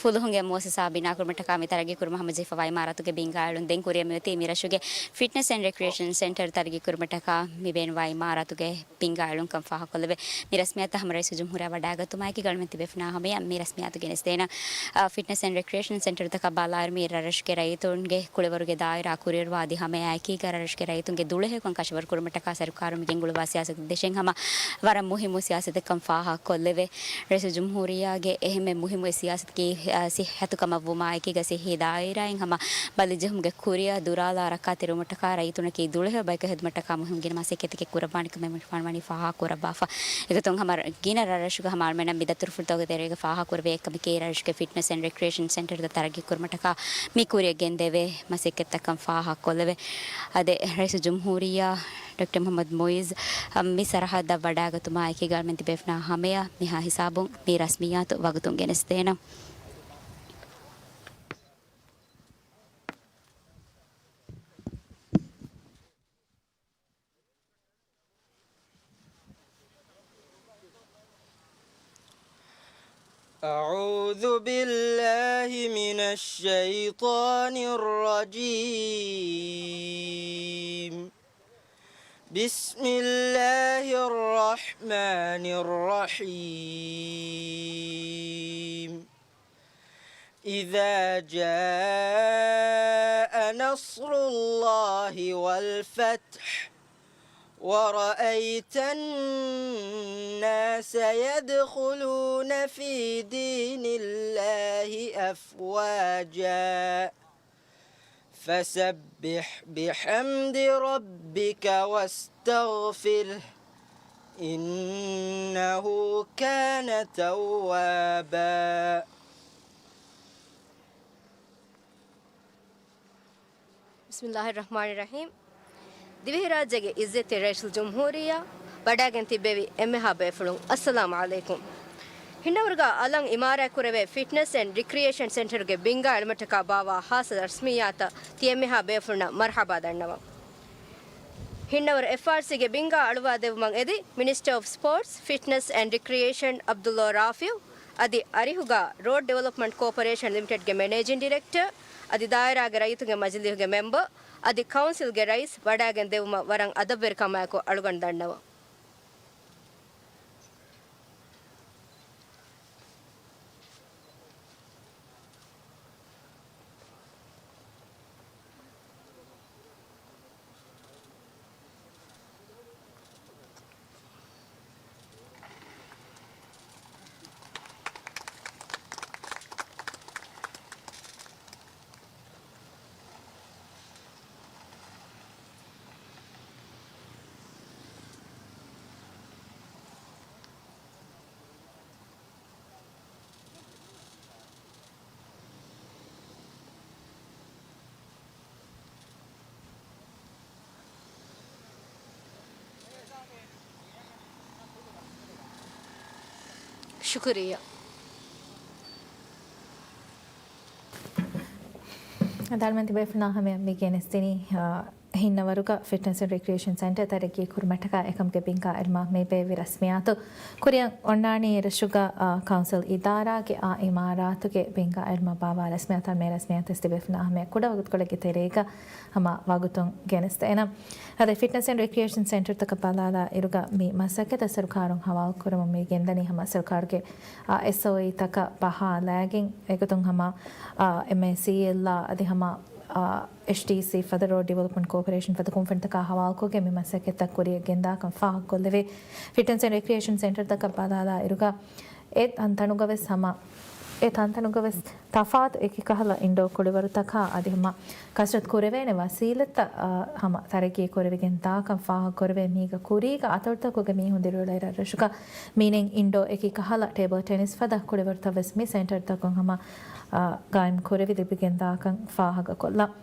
ފުލުހުންގެ މުއައްސަސާ ބިނާކުރުމަށްޓަކާ މި ތަރައްގީ ކުރުމަށް ހަމަޖެހިފައިވާ އިމާރާތުގެ ބިންގާ އެޅުން. ދެން ކުރިއަށް މިއޮތީ މި ރަށުގެ ފިޓްނަސް އެންޑް ރެކްރިއޭޝަން ސެންޓަރު ތަރައްގީ ކުރުމަށްޓަކާ މި ބޭނުންވާ އިމާރާތުގެ ބިންގާ އެޅުންކަން ފާހަގަކޮށްލެވޭ. މި ރަސްމިއްޔާތަށް ހަމަ ރައީސުލްޖުމްހޫރިއްޔާ ވަޑައިގަތުމާއެކީ އަޅުމެން ތިބޭފުޅުންނާ ހަމަޔަށް މި ރަސްމިއްޔާތު ގެނެސްދޭނަން. އާ، ފިޓްނަސް އެންޑް ރެކްރިއޭޝަން ސެންޓަރުތަކަށް ބަލާއިރު މި ރަށްރަށުގެ ރައްޔިތުންގެ ކުޅިވަރުގެ ދާއިރާ ކުރިއަރުވާ އަދި ހަމައެއާއެކީގަ ރަށްރަށުގެ ރައްޔިތުންގެ ދުޅަހެޔޮކަން ކަށަވަރު ކުރުމަށްޓަކާ ސަރުކާރުން މި ގެންގުޅުއްވާ ސިޔާސަތު ދެށެއް ހަމަ ވަރަށް މުހިއްމު ސިޔާސަތެއްކަން ފާހަގަކޮށްލެވޭ. ރައީސުލްޖުމްހޫރިއްޔާގެ އެހެންމެ މުހިއްމު އެއް ސިޔާސަތަކީ ސިއްހަތު ކަމަށްވުމާ އެކީގަ ސިއްހީ ދާއިރާއިން ހަމަ ބަލިޖެހުމުގެ ކުރިއަށް ދުރާލާ ރައްކާތެރިވުމަށްޓަކާ ރައްޔިތުންނަކީ ދުޅަހެޔޮ ބަޔަކަށް ހެދުމަށްޓަކާ މުހިންމު ގިނަ މަސައްކަތްތަކެއް ކުރައްވާނެ ކަމެއް މި ފާންވަނީ ފާހަގަކުރައްވާފަ. އެގޮތުން ހަމަ ގިނަ ރަށްރަށުގަ ހަމަ އަޅުމެންނަށް މި ދަތުރުފުޅުތަކުގެ ތެރޭގަ ފާހަގަކުރެވޭ އެއްކަމަކީ ރަށުގެ ފިޓްނަސް އެންޑް ރެކްރިއޭޝަން ސެންޓަރުތައް ތަރައްގީ ކުރުމަށްޓަކާ މި ކުރިއަށް ގެންދެވޭ މަސައްކަތްތައްކަން ފާހަގަކޮށްލެވޭ. އަދި ރައީސުލްޖުމްހޫރިއްޔާ ޑޮކްޓަރ މުޙައްމަދު މުޢިއްޒު މި ސަރަހައްދަށް ވަޑާގަތުމާ އެކީގަ އަޅުމެން ތިބޭފުޅުންނާ ހަމަޔަށް މިހާ ހިސާބުން މި ރަސްމިއްޔާތު ވަގުތުން ގެނެސްދޭނަން. أعوذ بالله من الشيطان الرجيم. بسم الله الرحمن الرحيم. إذا جاء نصر الله والفتح ورأيت الناس يدخلون في دين الله أفواجا فسبح بحمد ربك واستغفره إنه كان توابا. بسم الله الرحمن الرحيم. ދިވެހިރާއްޖޭގެ އިއްޒަތްތެރި ރައީސުލްޖުމްހޫރިއްޔާ، ވަޑާގެން ތިއްބެވި އެންމެހާ ބޭފުޅުން، އައްސަލާމު ޢަލައިކުމް. ހިންނަވަރުގަ އަލަށް އިމާރާތްކުރެވޭ ފިޓްނަސް އެންޑް ރިކްރިއޭޝަން ސެންޓަރުގެ ބިންގާ އެޅުމަށްޓަކާ ބާއްވާ ހާއްސަ ރަސްމިއްޔާތަށް ތި އެންމެހާ ބޭފުޅުންނަށް މަރުޙަބާ ދަންނަވަން. ހިންނަވަރު އެފްއާރްސީގެ ބިންގާ އަޅުވާ ދެއްވުމަށް އެދި މިނިސްޓަރ އޮފް ސްޕޯޓްސް، ފިޓްނަސް އެންޑް ރިކްރިއޭޝަން ޢަބްދުﷲ ރާފިޢު، އަދި އަރިހުގަ ރޯޑް ޑިވެލޮޕްމަންޓް ކޯޕަރޭޝަން ލިމިޓެޑްގެ މެނޭޖިން ޑިރެކްޓަރ، އަދި ދާއިރާގެ ރައްޔިތުންގެ މަޖިލީހުގެ މެމްބަރ، އަދި ކައުންސިލްގެ ރައީސް ވަޑާގެން ދެއްވުމަށް ވަރަށް އަދަބުވެރިކަމާއެކު އަޅުގަނޑު ދަންނަވަން. ޝުކުރިއްޔާ. އަދި އަޅުމެން ތިބޭފުޅުންނާ ހަމަޔަށް މި ގެނެސްދިނީ، އާ، ހިންނަވަރުގަ ފިޓްނަސް އެންޑް ރިކްރިއޭޝަން ސެންޓަރ ތަރައްގީ ކުރުމަށްޓަކާ އެކަމުގެ ބިންގާ އެޅުމަށް މިބޭއްވި ރަސްމިއްޔާތު. ކުރިއަށް އޮންނާނީ އެރަށުގަ، އާ، ކައުންސިލް އިދާރާގެ އާ އިމާރާތުގެ ބިންގާ އެޅުމަށް ބާއްވާ ރަސްމިއްޔާތަށް މި ރަސްމިއްޔާތު ތިބޭފުޅުންނާ ހަމަޔަށް ކުޑަ ވަގުތުކޮޅެއްގެ ތެރޭގަ ހަމަ ވަގުތުން ގެނެސްދޭނަން. އަދި ފިޓްނަސް އެންޑް ރިކްރިއޭޝަން ސެންޓަރތަކަށް ބަލާލާ އިރުގަ މި މަސައްކަތަށް ސަރުކާރުން ހަވާލުކުރަމުން މި ގެންދަނީ ހަމަ ސަރުކާރުގެ، އާ، އެސްއޯއީތަކަށް ބަހާލާގެން އެގޮތުން ހަމަ، އާ، އެމްއޭސީއެލްއާ އަދި ހަމަ، އާ، އެޗްޑީސީ ފަދަ ރޯޑް ޑިވެލޮޕްމަންޓް ކޯޕަރޭޝަން ފަދަ ކުންފުނިތަކާ ހަވާލުކޮށްގެން މި މަސައްކަތްތައް ކުރިއަށް ގެންދާކަން ފާހަގަކޮށްލެވޭ. ފިޓްނަސް އެންޑް ރިކްރިއޭޝަން ސެންޓަރތަކަށް ބަލާލާ އިރުގަ އެ ތަންތަނުގަވެސް ހަމަ، އެ ތަންތަނުގަވެސް ތަފާތު އެކި ކަހަލަ އިންޑޯ ކުޅިވަރުތަކާ އަދި ހަމަ ކަސްރަތު ކުރެވޭނެ ވަސީލަތްތައް، އާ، ހަމަ ތަރައްގީ ކުރެވިގެން ދާކަން ފާހަގަކުރެވޭ. މީގަ ކުރީގަ އަތޮޅުތަކުގެ މީހުން ދިރިއުޅޭ ރަށްރަށުގަ މީނެން އިންޑޯ އެކި ކަހަލަ ޓޭބަލް ޓެނިސް ފަދަ ކުޅިވަރުތައް ވެސް މި ސެންޓަރުތަކުން ހަމަ، އާ، ގާއިމް ކުރެވި ލިބިގެން ދާކަން ފާހަގަކޮށްލަން.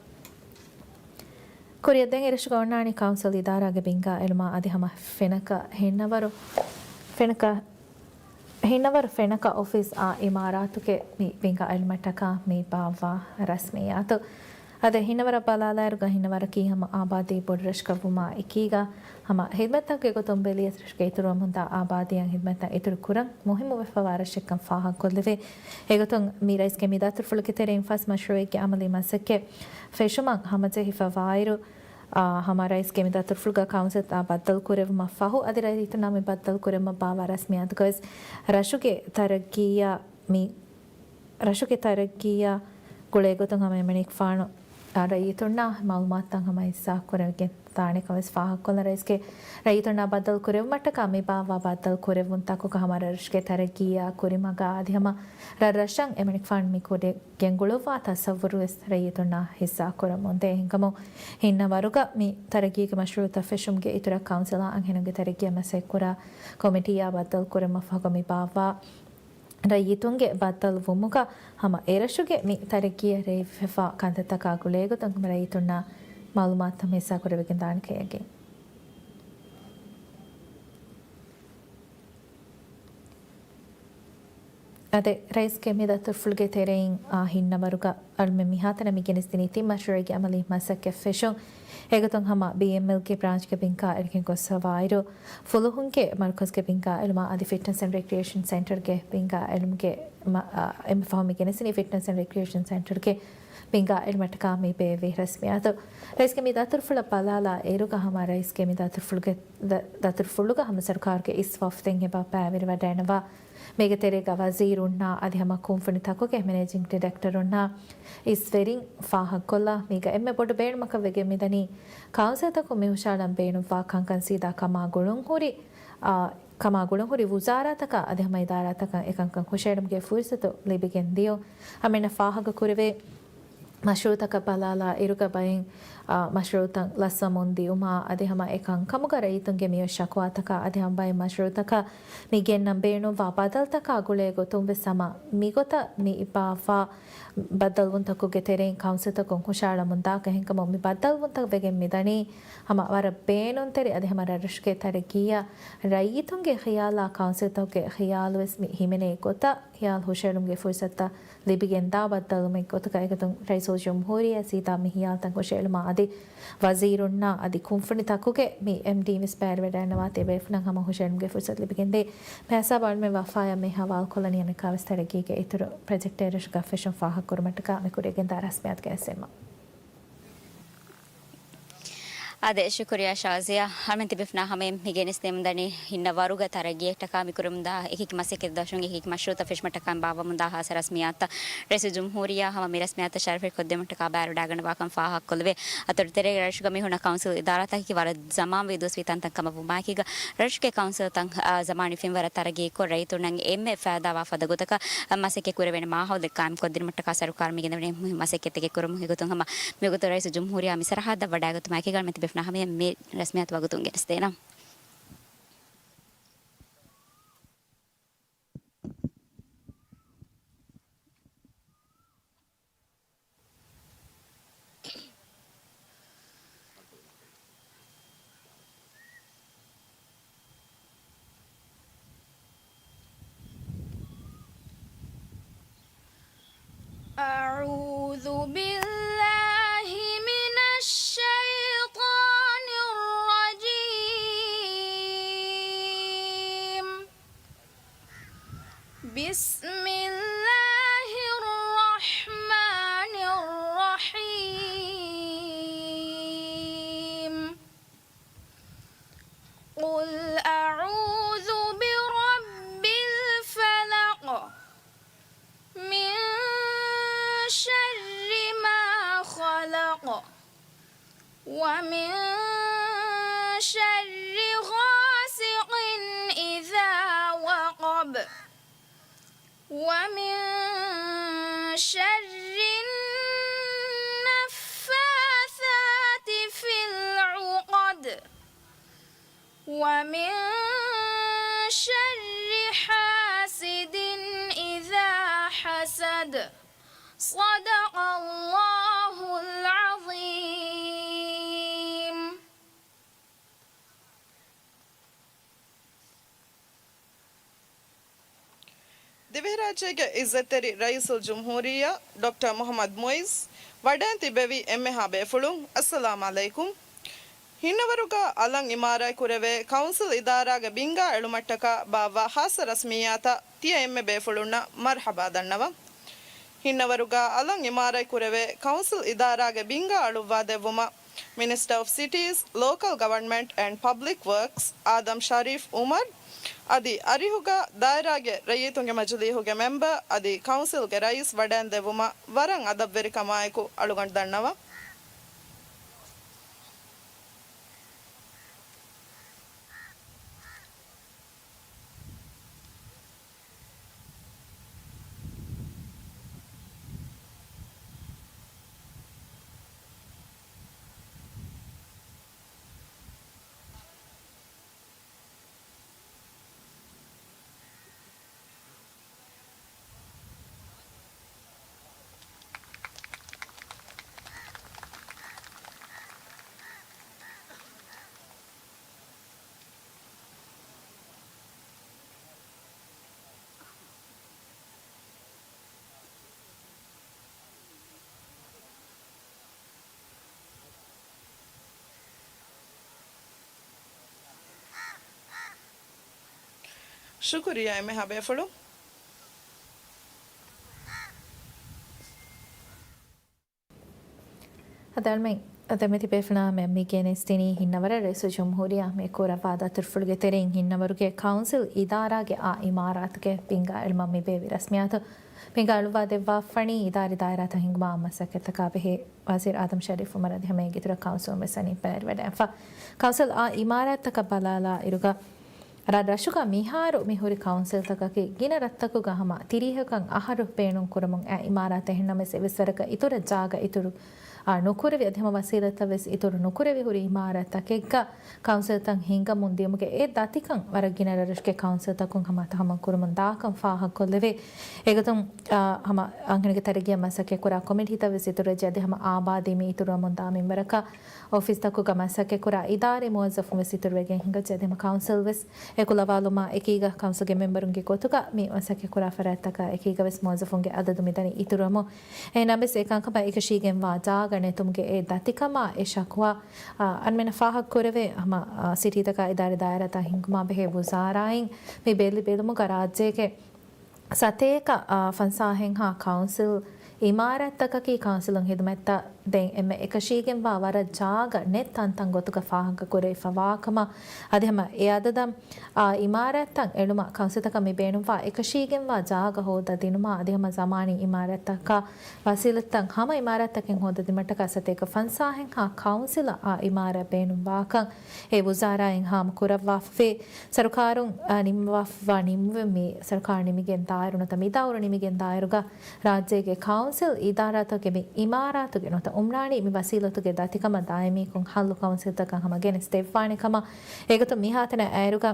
ކުރިއަށް ދެން އެރަށުގަ އޮންނާނީ ކައުންސިލް އިދާރާގެ ބިންގާ އެޅުމާ އަދި ހަމަ ފެނަކަ ހިންނަވަރު، ފެނަކަ ހިންނަވަރު ފެނަކަ އޮފީސް އާ އިމާރާތުގެ މި ބިންގާ އެޅުމަށްޓަކާ މި ބާއްވާ ރަސްމިއްޔާތު. އަދި ހިންނަވަރަށް ބަލާލާއިރުގަ ހިންނަވަރަކީ ހަމަ އާބާދީ ބޮޑު ރަށަކަށްވުމާ އެކީގަ ހަމަ ހިދްމަތްތަކުގެ ގޮތުން ބެލިޔަސް ރަށުގެ އިތުރުވަމުންދާ އާބާދީއަށް ހިދްމަތްތައް އިތުރު ކުރަން މުހިއްމުވެފަވާ ރަށެއްކަން ފާހަގަކޮށްލެވޭ. އެގޮތުން މި ރައީސްގެ މި ދަތުރުފުޅުގެ ތެރެއިން ފަސް މަޝްރޫއެއްގެ އަމަލީ މަސައްކަތް ފެށުމަށް ހަމަޖެހިފަވާއިރު، އާ، ހަމަ ރައީސްގެ މި ދަތުރުފުޅުގަ ކައުންސިލްތައް ބައްދަލުކުރެއްވުމަށް ފަހު، އަދި ރައްޔިތުންނާ މި ބައްދަލުކުރެއްވުމަށް ބާއްވާ ރަސްމިއްޔާތުގަވެސް ރަށުގެ ތަރައްގީއަށް މި، ރަށުގެ ތަރައްގީއަށް ގުޅޭގޮތުން ހަމަ އެމަނިކުފާނު ރައްޔިތުންނާ މައުލޫމާތުތައް ހަމަ ހިއްސާ ކުރެވިގެން ދާނެ ކަމަށް ވެސް ފާހަގަކޮށްލަން. ރައީސްގެ ރައްޔިތުންނާ ބައްދަލު ކުރެވުމަށްޓަކާ މި ބާއްވާ ބައްދަލު ކުރެވުންތަކުގަ ހަމަ ރަށުގެ ތަރައްގީއާ ކުރިމަގާ އަދި ހަމަ ރަށްރަށަށް އެމަނިކުފާނު މި ކުރި ގެންގުޅުއްވާ ތަސައްވުރު ވެސް ރައްޔިތުންނާ ހިއްސާ ކުރަމުންދޭ. އެހެންކަމުން ހިންނަ ވަރުގަ މި ތަރައްގީގެ މަޝްރޫއުތައް ފެށުމުގެ އިތުރަށް ކައުންސިލާ އަންހެނުންގެ ތަރައްގީއަށް މަސައްކަތްކުރާ ކޮމިޓީއާ ބައްދަލު ކުރުމަށްފަހުގަ މި ބާއްވާ ރައްޔިތުންގެ ބައްދަލު ވުމުގަ ހަމަ އެރަށުގެ މި ތަރައްގީއަށް ރޭވިފައިވާ ކަންތައްތަކާ ގުޅޭގޮތުން ހަމަ ރައްޔިތުންނާ މައުލޫމާތު ހަމަ ހިއްސާ ކުރެވިގެން ދާނެ ކަމަށް. އާދެ، ރައީސްގެ މި ދަތުރުފުޅުގެ ތެރެއިން އާ ހިންނަ ވަރުގަ އަޅުމެން މިހާތަނަށް މި ގެނެސްދިނީ ތިން މަޝްރޫއެއްގެ އަމަލީ މަސައްކަތް ފެށުން. އެގޮތުން ހަމަ ބީއެމްއެލްގެ ބްރާންޗްގެ ބިންގާ އެޅިގެން ގޮސްފަވާއިރު، ފުލުހުންގެ މަރުކަޒުގެ ބިންގާ އެޅުމާ އަދި ފިޓްނަސް އެންޑް ރެކްރިއޭޝަން ސެންޓަރގެ ބިންގާ އެޅުމުގެ މަ-، އާ، އެންމެ ފަހު މި ގެނެސްދިނީ ފިޓްނަސް އެންޑް ރެކްރިއޭޝަން ސެންޓަރގެ ބިންގާ އެޅުމަށްޓަކާ މި ބޭއްވި ރަސްމިއްޔާތު. ރައީސްގެ މި ދަތުރުފުޅަށް ބަލާލާ އިރުގަ ހަމަ ރައީސްގެ މި ދަތުރުފުޅުގެ ދަ-، ދަތުރުފުޅުގަ ހަމަ ސަރުކާރުގެ އިސް ވަފްދެއް އެބަ ބައިވެރިވަޑައިގަންނަވާ. މީގެ ތެރޭގަ ވަޒީރުންނާ އަދި ހަމަ ކުންފުނިތަކުގެ މެނޭޖިންގ ޑިރެކްޓަރުންނާ އިސްވެރިން ފާހަގަކޮށްލާ، މީގަ އެންމެ ބޮޑު ބޭނުމަކަށް ވެގެން މިދަނީ ކައުންސިލްތަކުން މި ހުށައަޅަން ބޭނުންވާ ކަންކަން ސީދާ ކަމާ ގުޅުންހުރި، އާ، ކަމާ ގުޅުންހުރި ވުޒާރާތަކާ އަދި ހަމަ އިދާރާތަކަށް އެކަންކަން ހުށައެޅުމުގެ ފުރުސަތު ލިބިގެން ދިޔުން. ހަމައެންނަށް ފާހަގަކުރެވޭ މަޝްރޫއުތަކަށް ބަލާލާ އިރުގަ ބައެއް، އާ، މަޝްރޫއުތައް ލަސްވަމުން ދިއުމާ އަދި ހަމަ އެ ކަންކަމުގަ ރައްޔިތުންގެ މިއޮތް ޝަކުވާތަކާ އަދި ހަމަ ބައެއް މަޝްރޫއުތަކަށް މި ގެންނަން ބޭނުންވާ ބަދަލުތަކާ ގުޅޭ ގޮތުން ވެސް ހަމަ މިގޮތަށް މި ބާއްވާ ބައްދަލުވުންތަކުގެ ތެރެއިން ކައުންސިލްތަކުން ހުށައަޅަމުން ދާކަށް. އެހެންކަމުން މި ބައްދަލުވުންތައް ވެގެން މިދަނީ ހަމަ ވަރަށް ބޭނުންތެރި އަދި ހަމަ ރަށްރަށުގެ ތަރައްގީއަށް ރައްޔިތުންގެ ޚިޔާލާ ކައުންސިލްތަކުގެ ޚިޔާލު ވެސް މި ހިމެނޭ ގޮތަށް ޚިޔާލު ހުށައެޅުމުގެ ފުރުސަތުތައް ލިބިގެންދާ ބައްދަލުމެއް ގޮތަކަށް. އެގޮތުން ރައީސުލްޖުމްހޫރިއްޔާ ސީދާ މި ހިޔާލުތައް ހުށައެޅުމާ އަދި ވަޒީރުންނާ އަދި ކުންފުނިތަކުގެ މި އެމްޑީ ވެސް ބައިވެރިވެޑައިގަންނަވާ ތިޔަބޭފުޅުންނަށް ހަމަ ހުށައެޅުމުގެ ފުރުސަތު ލިބިގެންދޭ. މިހިސާބަށް އަޅުމެން ވަފާއަށް މި ހަވާލުކޮށްލަނީ އަނެއްކާވެސް ތަރައްގީގެ އިތުރު ޕްރޮޖެކްޓެއް އެރަށުގަ ފެށުން ފާހަގަކުރުމަށްޓަކާ މި ކުރިޔަށް ގެންދާ ރަސްމިއްޔާތު ގެނެސްދިނުމަށް. އާދެ، ޝުކުރިއްޔާ ޝާޒިޔާ. އަޅުމެން ތިބޭފުޅުންނާ ހަމައަށް މި ގެނެސްދެމުންދަނީ ހިންނަ ވަރުގަ ތަރައްގީއެއްޓަކާ މި ކުރަމުންދާ އެކި މަސައްކަތް ދަށުން އެކި މަޝްރޫއުތައް ފެށުމަށްޓަކާ ބާއްވަމުންދާ ހާއްސަ ރަސްމިއްޔާތަށް ރައީސުލްޖުމްހޫރިއްޔާ ހަމަ މި ރަސްމިއްޔާތަށް ޝަރަފެއް ކޮށްދެމުންޓަކާ ބައިވެރިވެޑައިގަންނަވާކަން ފާހަގަކޮށްލެވޭ. އަތޮޅު ތެރޭގެ ރަށުގަ މިހުންނަ ކައުންސިލް އިދާރާތަކަކީ ވަރަށް ޒަމާންވީ ދުވަސްވީ ތަންތަން ކަމަށް ވުމާއެކީގަ، ރަށުގެ ކައުންސިލްތައް، އާ، ޒަމާނީ ފެންވަރަށް ތަރައްގީކޮށް، ރައްޔިތުންނަށް އެންމެ ފައިދާވާ ފަދަ ގޮތަކަށް، އާ، މަސައްކަތް ކުރެވޭނެ މާހައުލެއް ޤާއިމްކޮށްދިނުމަށްޓަކާ ސަރުކާރު މިގެންދަވަނީ މުހިންމު މަސައްކަތެއް ކުރުމުން. އެގޮތުން ހަމަ މިވަގުތު ރައީސުލްޖުމްހޫރިއްޔާ މި ސަރަހައްދަށް ވަޑައިގަތުމާއެކީގަ އަޅުމެން ތިބޭފުޅުންނާ ހަމައަށް މި ރަސްމިއްޔާތު ވަގުތުން ގެނެސްދޭނަން. أعوذ بالله من الشيطان الرجيم. بسم الله الرحمن الرحيم. قل أعوذ برب الفلق، من شر ما خلق، ومن شر غاسق إذا وقب، ومن شر النفاثات في العقد، ومن شر حاسد إذا حسد. صدق الله العظيم. ދިވެހިރާއްޖޭގެ އިއްޒަތްތެރި ރައީސުލްޖުމްހޫރިއްޔާ ޑޮކްޓަރ މުޙައްމަދު މުޢިއްޒު ވަޑައިން ތިއްބެވި އެންމެހާ ބޭފުޅުން، އައްސަލާމް ޢަލައިކުމް. ހިންނަވަރުގަ އަލަށް އިމާރާތް ކުރެވޭ ކައުންސިލް އިދާރާގެ ބިންގާ އެޅުމަށްޓަކާ ބާއްވާ ޚާއްޞަ ރަސްމިއްޔާތަށް ތިޔަ އެންމެ ބޭފުޅުންނަށް މަރްޙަބާ ދަންނަވަން. ހިންނަވަރުގަ އަލަށް އިމާރާތް ކުރެވޭ ކައުންސިލް އިދާރާގެ ބިންގާ އަޅުއްވާ ދެއްވުމަށް މިނިސްޓަރ އޮފް ސިޓީސް، ލޯކަލް ގަވަރންމަންޓް އެންޑް ޕަބްލިކް ވަރކްސް އާދަމް ޝަރީފް އުމަރު، އަދި އަރިހުގަ ދާއިރާގެ ރައްޔިތުންގެ މަޖިލީހުގެ މެމްބަރ އަދި ކައުންސިލްގެ ރައީސް ވަޑައިން ދެއްވުމަށް ވަރަށް އަދަބްވެރިކަމާއެކު އަޅުގަނޑު ދަންނަވަން. ޝުކުރިއްޔާ އެންމެހާ ބޭފުޅުން. އަދި އަޅުމެން ދެމެތި ބޭފުޅާ މި ގެނެސްދިނީ ހިންނަވަރަށް ރައީސުލްޖުމްހޫރިއްޔާ މި ކުރައްވާ ދަތުރުފުޅުގެ ތެރެއިން ހިންނަވަރުގެ ކައުންސިލް އިދާރާގެ އާ އިމާރާތުގެ ބިންގާ އެޅުމަށް މި ބޭއްވި ރަސްމިއްޔާތު. ބިންގާ އަޅުއްވާ ދެއްވާފަނީ އިދާރީ ދާއިރާތައް ހިންގުމާ މަސައްކަތްތަކާ ބެހޭ ވަޒީރު އާދަމް ޝަރީފް އުމަރު އަދި ހަމައެގެ އިތުރަށް ކައުންސިލުން ވެސް އަންނަ ބައިވެރިވެވަޑައިގެންފަ. ކައުންސިލް އާ އިމާރާތްތަކަށް ބަލާލާ އިރުގަ ރަށްރަށުގަ މިހާރު މި ހުރި ކައުންސިލްތަކަކީ ގިނަ ރަށްތަކުގަ ހަމަ ތިރީހަކަށް އަހަރު ބޭނުން ކުރަމުން އައި އިމާރާތެއް. އެހެންނަމަވެސް އެއްވެސް ވަރަކަށް އިތުރަށް ޖާގަ އިތުރު، އާ، ނުކުރެވި އަދި ހަމަ ވަސީލަތްތައްވެސް އިތުރު ނުކުރެވި ހުރި އިމާރާތްތަކެއްގަ ކައުންސިލްތައް ހިންގަމުން ދިޔުމުގެ އެ ދަތިކަން ވަރަށް ގިނަ ރަށްރަށުގެ ކައުންސިލްތަކުން ހަމަ ތަހައްމަލް ކުރަމުން ދާކަން ފާހަގަކޮށްލެވޭ. އެގޮތުން، އާ، ހަމަ އަންހެނުންގެ ތަރައްގީއަށް މަސައްކަތްކުރާ ކޮމިޓީތައްވެސް އިތުރުވެއްޖެ އަދި ހަމަ އާބާދީ މި އިތުރުވަމުންދާ މިންވަރަކަށް އޮފީސްތަކުގަ މަސައްކަތްކުރާ އިދާރީ މުވައްޒަފުން ވެސް އިތުރުވެގެން ހިނގައްޖެ. އަދި ހަމަ ކައުންސިލް ވެސް އެ ކުލަވާލުމާ އެކީގަ ކައުންސިލްގެ މެމްބަރުންގެ ގޮތުގަ މި މަސައްކަތްކުރާ ފަރާތްތަކާ އެކީގަ ވެސް މުވައްޒަފުންގެ އަދަދު މިދަނީ އިތުރުވަމުން. އެހެންނަމަވެސް އެކަންކަމަށް އެކަށީގެންވާ ޖާގަ ނެތުމުގެ އެ ދަތިކަމާ އެ ޝަކުވާ، އާ، އަންމެނަށް ފާހަގަކުރެވޭ ހަމަ، އާ، ސިޓީތަކާ އިދާރީ ދާއިރާތައް ހިންގުމާ ބެހޭ ވުޒާރާއިން މި ބެލި ބެލުމުގަ ރާއްޖޭގެ ސަތޭކަ، އާ، ފަންސާހެއްހާ ކައުންސިލް އިމާރާތްތަކަކީ ކައުންސިލުން ހިދުމަތްތައް ދޭން އެންމެ އެކަށީގެންވާ ވަރަށް ޖާގަ ނެތް ތަންތަން ގޮތުގަ ފާހަގަކުރެވިފަވާކަމަށް، އަދި ހަމަ އެ އަދަދަށް، އާ، އިމާރާތްތައް އެޅުމަށް ކައުންސިލްތަކަށް މި ބޭނުންވާ އެކަށީގެންވާ ޖާގަ ހޯދަދިނުމާ، އަދި ހަމަ ޒަމާނީ އިމާރާތްތަކާ ވަސީލަތްތައް ހަމަ އިމާރާތްތަކެއް ހޯދަދިނުމަށްޓަކާ ސަތޭކަ ފަންސާހެއްހާ ކައުންސިލަށް އާ އިމާރާތް ބޭނުންވާކަން އެ ވުޒާރާއިން ހާމަކުރައްވާފަވޭ. ސަރުކާރުން، އާ، ނިންމަވާފައިވާ ނިންމުމެއް މި ސަރުކާރު ނިމިގެން ދާއިރު ނުވަތަ މި ދައުރު ނިމިގެން ދާއިރުގަ ރާއްޖޭގެ ކައުންސިލް އިދާރާތަކުގެ މި އިމާރާތުގެ ނުވަތަ އުމްރާނީ މި ވަސީލަތުގެ ދަތިކަމަށް ދާއިމީކޮށް ހައްލު ކައުންސިލްތަކަށް ހަމަ ގެނެސް ދެއްވާނެ ކަމަށް އެގޮތުން މިހާތަނަށް އައިރުގަ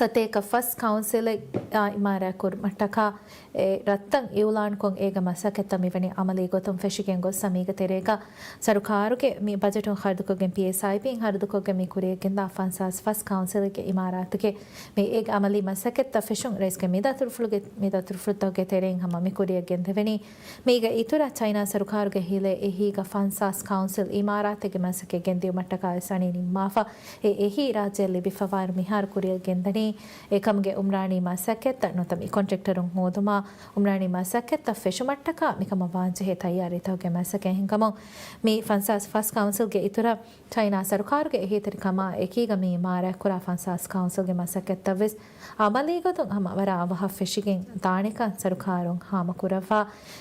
ސަތޭކަ ފަސް ކައުންސިލެއް، އާ، އިމާރާތް ކުރުމަށްޓަކާ އެ ރަށްތައް އިއުލާންކޮށް އޭގެ މަސައްކަތްތައް މިވަނީ އަމަލީ ގޮތުން ފެށިގެން ގޮސްފަ މީގެ ތެރޭގަ ސަރުކާރުގެ މި ބަޖެޓުން ޚަރަދުކޮށްގެން ޕީއެސްއައިބީން ޚަރަދުކޮށްގެން މި ކުރިއަށް ގެންދާ ފަންސާސް ފަސް ކައުންސިލެއްގެ އިމާރާތުގެ މި އޭގެ އަމަލީ މަސައްކަތްތައް ފެށުން ރައީސްގެ މި ދަތުރުފުޅުގެ، މި ދަތުރުފުޅުތަކުގެ ތެރެއިން ހަމަ މި ކުރިއަށް ގެންދެވެނީ. މީގެ އިތުރަށް ޗައިނާ ސަރުކާރުގެ ހިލޭ އެހީގަ ފަންސާސް ކައުންސިލް އިމާރާތެއްގެ މަސައްކަތް ގެންދިއުމަށްޓަކާ ވެސް އަނީ ނިންމާފަ. އެ އެހީ ރާއްޖެއަށް ލިބިފަވާއިރު މިހާރު ކުރިއަށް ގެންދަނީ. އެކަމުގެ އުމްރާނީ މަސައްކަތްތައް ނުވަތަ މި ކޮންޓްރެކްޓަރުން ހޯދުމާ، އުމްރާނީ މަސައްކަތްތައް ފެށުމަށްޓަކާ މިކަމަށް ވާންޖެހޭ ތައްޔާރީތަކުގެ މަސައްކަތް ހިނގަމުން، މި ފަންސާސް ފަސް ކައުންސިލްގެ އިތުރަށް ޗައިނާ ސަރުކާރުގެ އެހީތެރިކަމާ އެކީގަ މި އިމާރާތްކުރާ ފަންސާސް ކައުންސިލްގެ މަސައްކަތްތައްވެސް އަމަލީގޮތުން ހަމަ ވަރަށް އަވަހަށް ފެށިގެން ދާނެކަން ސަރުކާރުން ހާމަކުރައްވާ.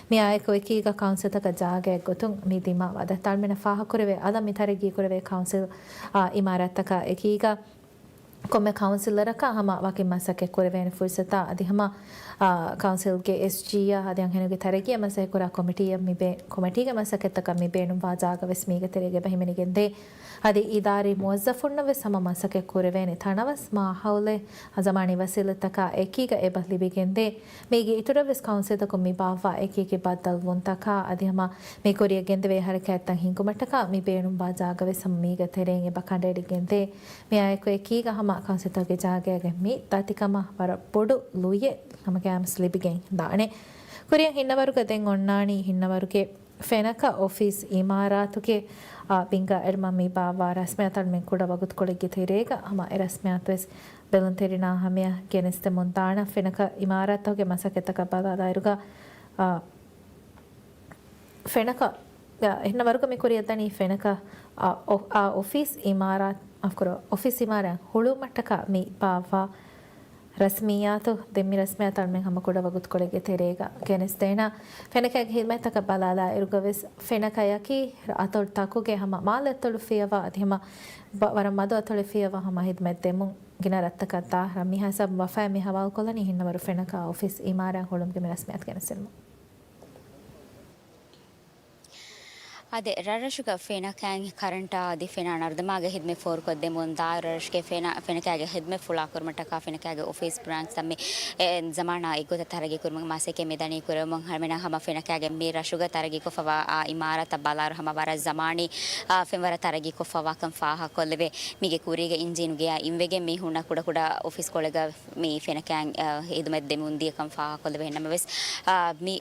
މިއާއެކު އެކީގަ ކައުންސިލްތަކަށް ޖާގައެއް ގޮތުން މި ދިމާވާ ދަތި އަޅުމެންނަށް ފާހަގަކުރެވޭ އަލަށް މި ތަރައްގީކުރެވޭ ކައުންސިލް، އާ، އިމާރާތްތަކާ އެކީގަ ކޮންމެ ކައުންސިލަރަކަށް ހަމަ ވަކި މަސައްކަތް ކުރެވޭނެ ފުރުސަތާ އަދި ހަމަ، އާ، ކައުންސިލްގެ އެސްޖީއާ އަދި އަންހެނުންގެ ތަރައްގީއަށް މަސައްކަތްކުރާ ކޮމިޓީއަށް މި ބޭ-، ކޮމިޓީގެ މަސައްކަތްތަކަށް މި ބޭނުންވާ ޖާގަ ވެސް މީގެ ތެރޭގަ އެބަހިމެނިގެންދޭ. އަދި އިދާރީ މުވައްޒަފުންނަށް ވެސް ހަމަ މަސައްކަތް ކުރެވޭނެ ތަނަވަސް މާހައުލެއް ޒަމާނީ ވަސީލަތްތަކާ އެކީގަ އެބަ ލިބިގެންދޭ. މީގެ އިތުރަށް ވެސް ކައުންސިލްތަކުން މި ބާއްވާ އެކިއެކި ބައްދަލުވުންތަކާ އަދި ހަމަ މި ކުރިއަށް ގެންދެވޭ ހަރަކާތްތައް ހިންގުމަށްޓަކާ މި ބޭނުންވާ ޖާގަ ވެސް ހަމަ މީގެ ތެރެއިން އެބަ ކަނޑައެޅިގެންދޭ. މިއާއެކު އެކީގަ ހަމަ ކައުންސިލްތަކުގެ ޖާގައިގެ މި ދަތިކަމަށް ވަރަށް ބޮޑު ލުޔެއް ހަމަގައިމުވެސް ލިބިގެން ދާނެ. ކުރިއަށް ހިންނަވަރުގަ ދެން އޮންނާނީ ހިންނަވަރުގެ ފެނަކަ އޮފީސް އިމާރާތުގެ، އާ، ބިންގާ އެޅުމަށް މި ބާއްވާ ރަސްމިއްޔާތައް އަޅުމެން ކުޑަ ވަގުތުކޮޅެއްގެ ތެރޭގަ ހަމަ އެ ރަސްމިއްޔާތުވެސް ބެލުންތެރިންނާ ހަމަޔަށް ގެނެސްދެމުން ދާނަން. ފެނަކަ އިމާރާތުގެ މަސައްކަތްތަކަށް ބަލާލާއިރުގަ، އާ، ފެނަކަ، އާ، ހިންނަވަރުގަ މި ކުރިއަށްދަނީ ފެނަކަ، އާ، އޮ-، އާ، އޮފީސް އިމާރާތް، މާފުކުރު، އޮފީސް އިމާރާތް ހުޅުވުމަށްޓަކާ މި ބާއްވާ ރަސްމިއްޔާތު، ދެން މި ރަސްމިއްޔާތު އަޅުމެން ހަމަ ކުޑަ ވަގުތުކޮޅެއްގެ ތެރޭގަ ގެނެސްދޭނަ. ފެނަކައިގެ ހިދުމަތްތަކަށް ބަލާލާއިރުގަ ވެސް ފެނަކަޔަކީ އަތޮޅުތަކުގެ ހަމަ މާލެ އަތޮޅު ފިޔަވާ އަދި ހަމަ ބަ-، ވަރަށް މަދު އަތޮޅެއް ފިޔަވާ ހަމަ ހިދުމަތް ދެމުން ގިނަ ރަށްތަކަށް ދާ. މިހާ ހިސާބުން ވަފާއެއް މި ހަވާލުކޮށްލަނީ ހިންނަވަރު ފެނަކަ އޮފީސް އިމާރާތް ހުޅުމުގެ މި ރަސްމިއްޔާތު ގެނެސްދިނުމަށް. އާދެ، ރަށްރަށުގަ ފެނަކައިން ކަރަންޓާ އަދި ފެނާ ނަރުދަމާގެ ހިދުމަތް ފޯރުކޮށްދެމުން ދާއިރު ރަށުގެ ފެނާ، ފެނަކައިގެ ހިދުމަތް ފުޅާކުރުމަށްޓަކާ ފެނަކައިގެ އޮފީސް ބްރާންޗްތައް މި، އެ، ޒަމާނާ އެއްގޮތަށް ތަރައްގީ ކުރުމުގެ މަސައްކަތް މި ދަނީ ކުރެވެމުން. އަޅުމެންނަށް ހަމަ ފެނަކައިގެ މި ރަށުގަ ތަރައްގީ ކޮށްފަވާ އާ އިމާރާތަށް ބަލާއިރު ހަމަ ވަރަށް ޒަމާނީ، އާ، ފެންވަރަށް ތަރައްގީ ކޮށްފަވާކަން ފާހަގަކޮށްލެވޭ. މީގެ ކުރީގަ އިންޖީނު ގެޔާ އިންވެގެން މީހުންނަށް ކުޑަކުޑަ އޮފީސް ކޮޅެއްގަ މި ފެނަކައިން، އަ، ހިދުމަތް ދެމުން ދިޔަކަން ފާހަގަކޮށްލެވޭ. ނަމަވެސް، އަ، މި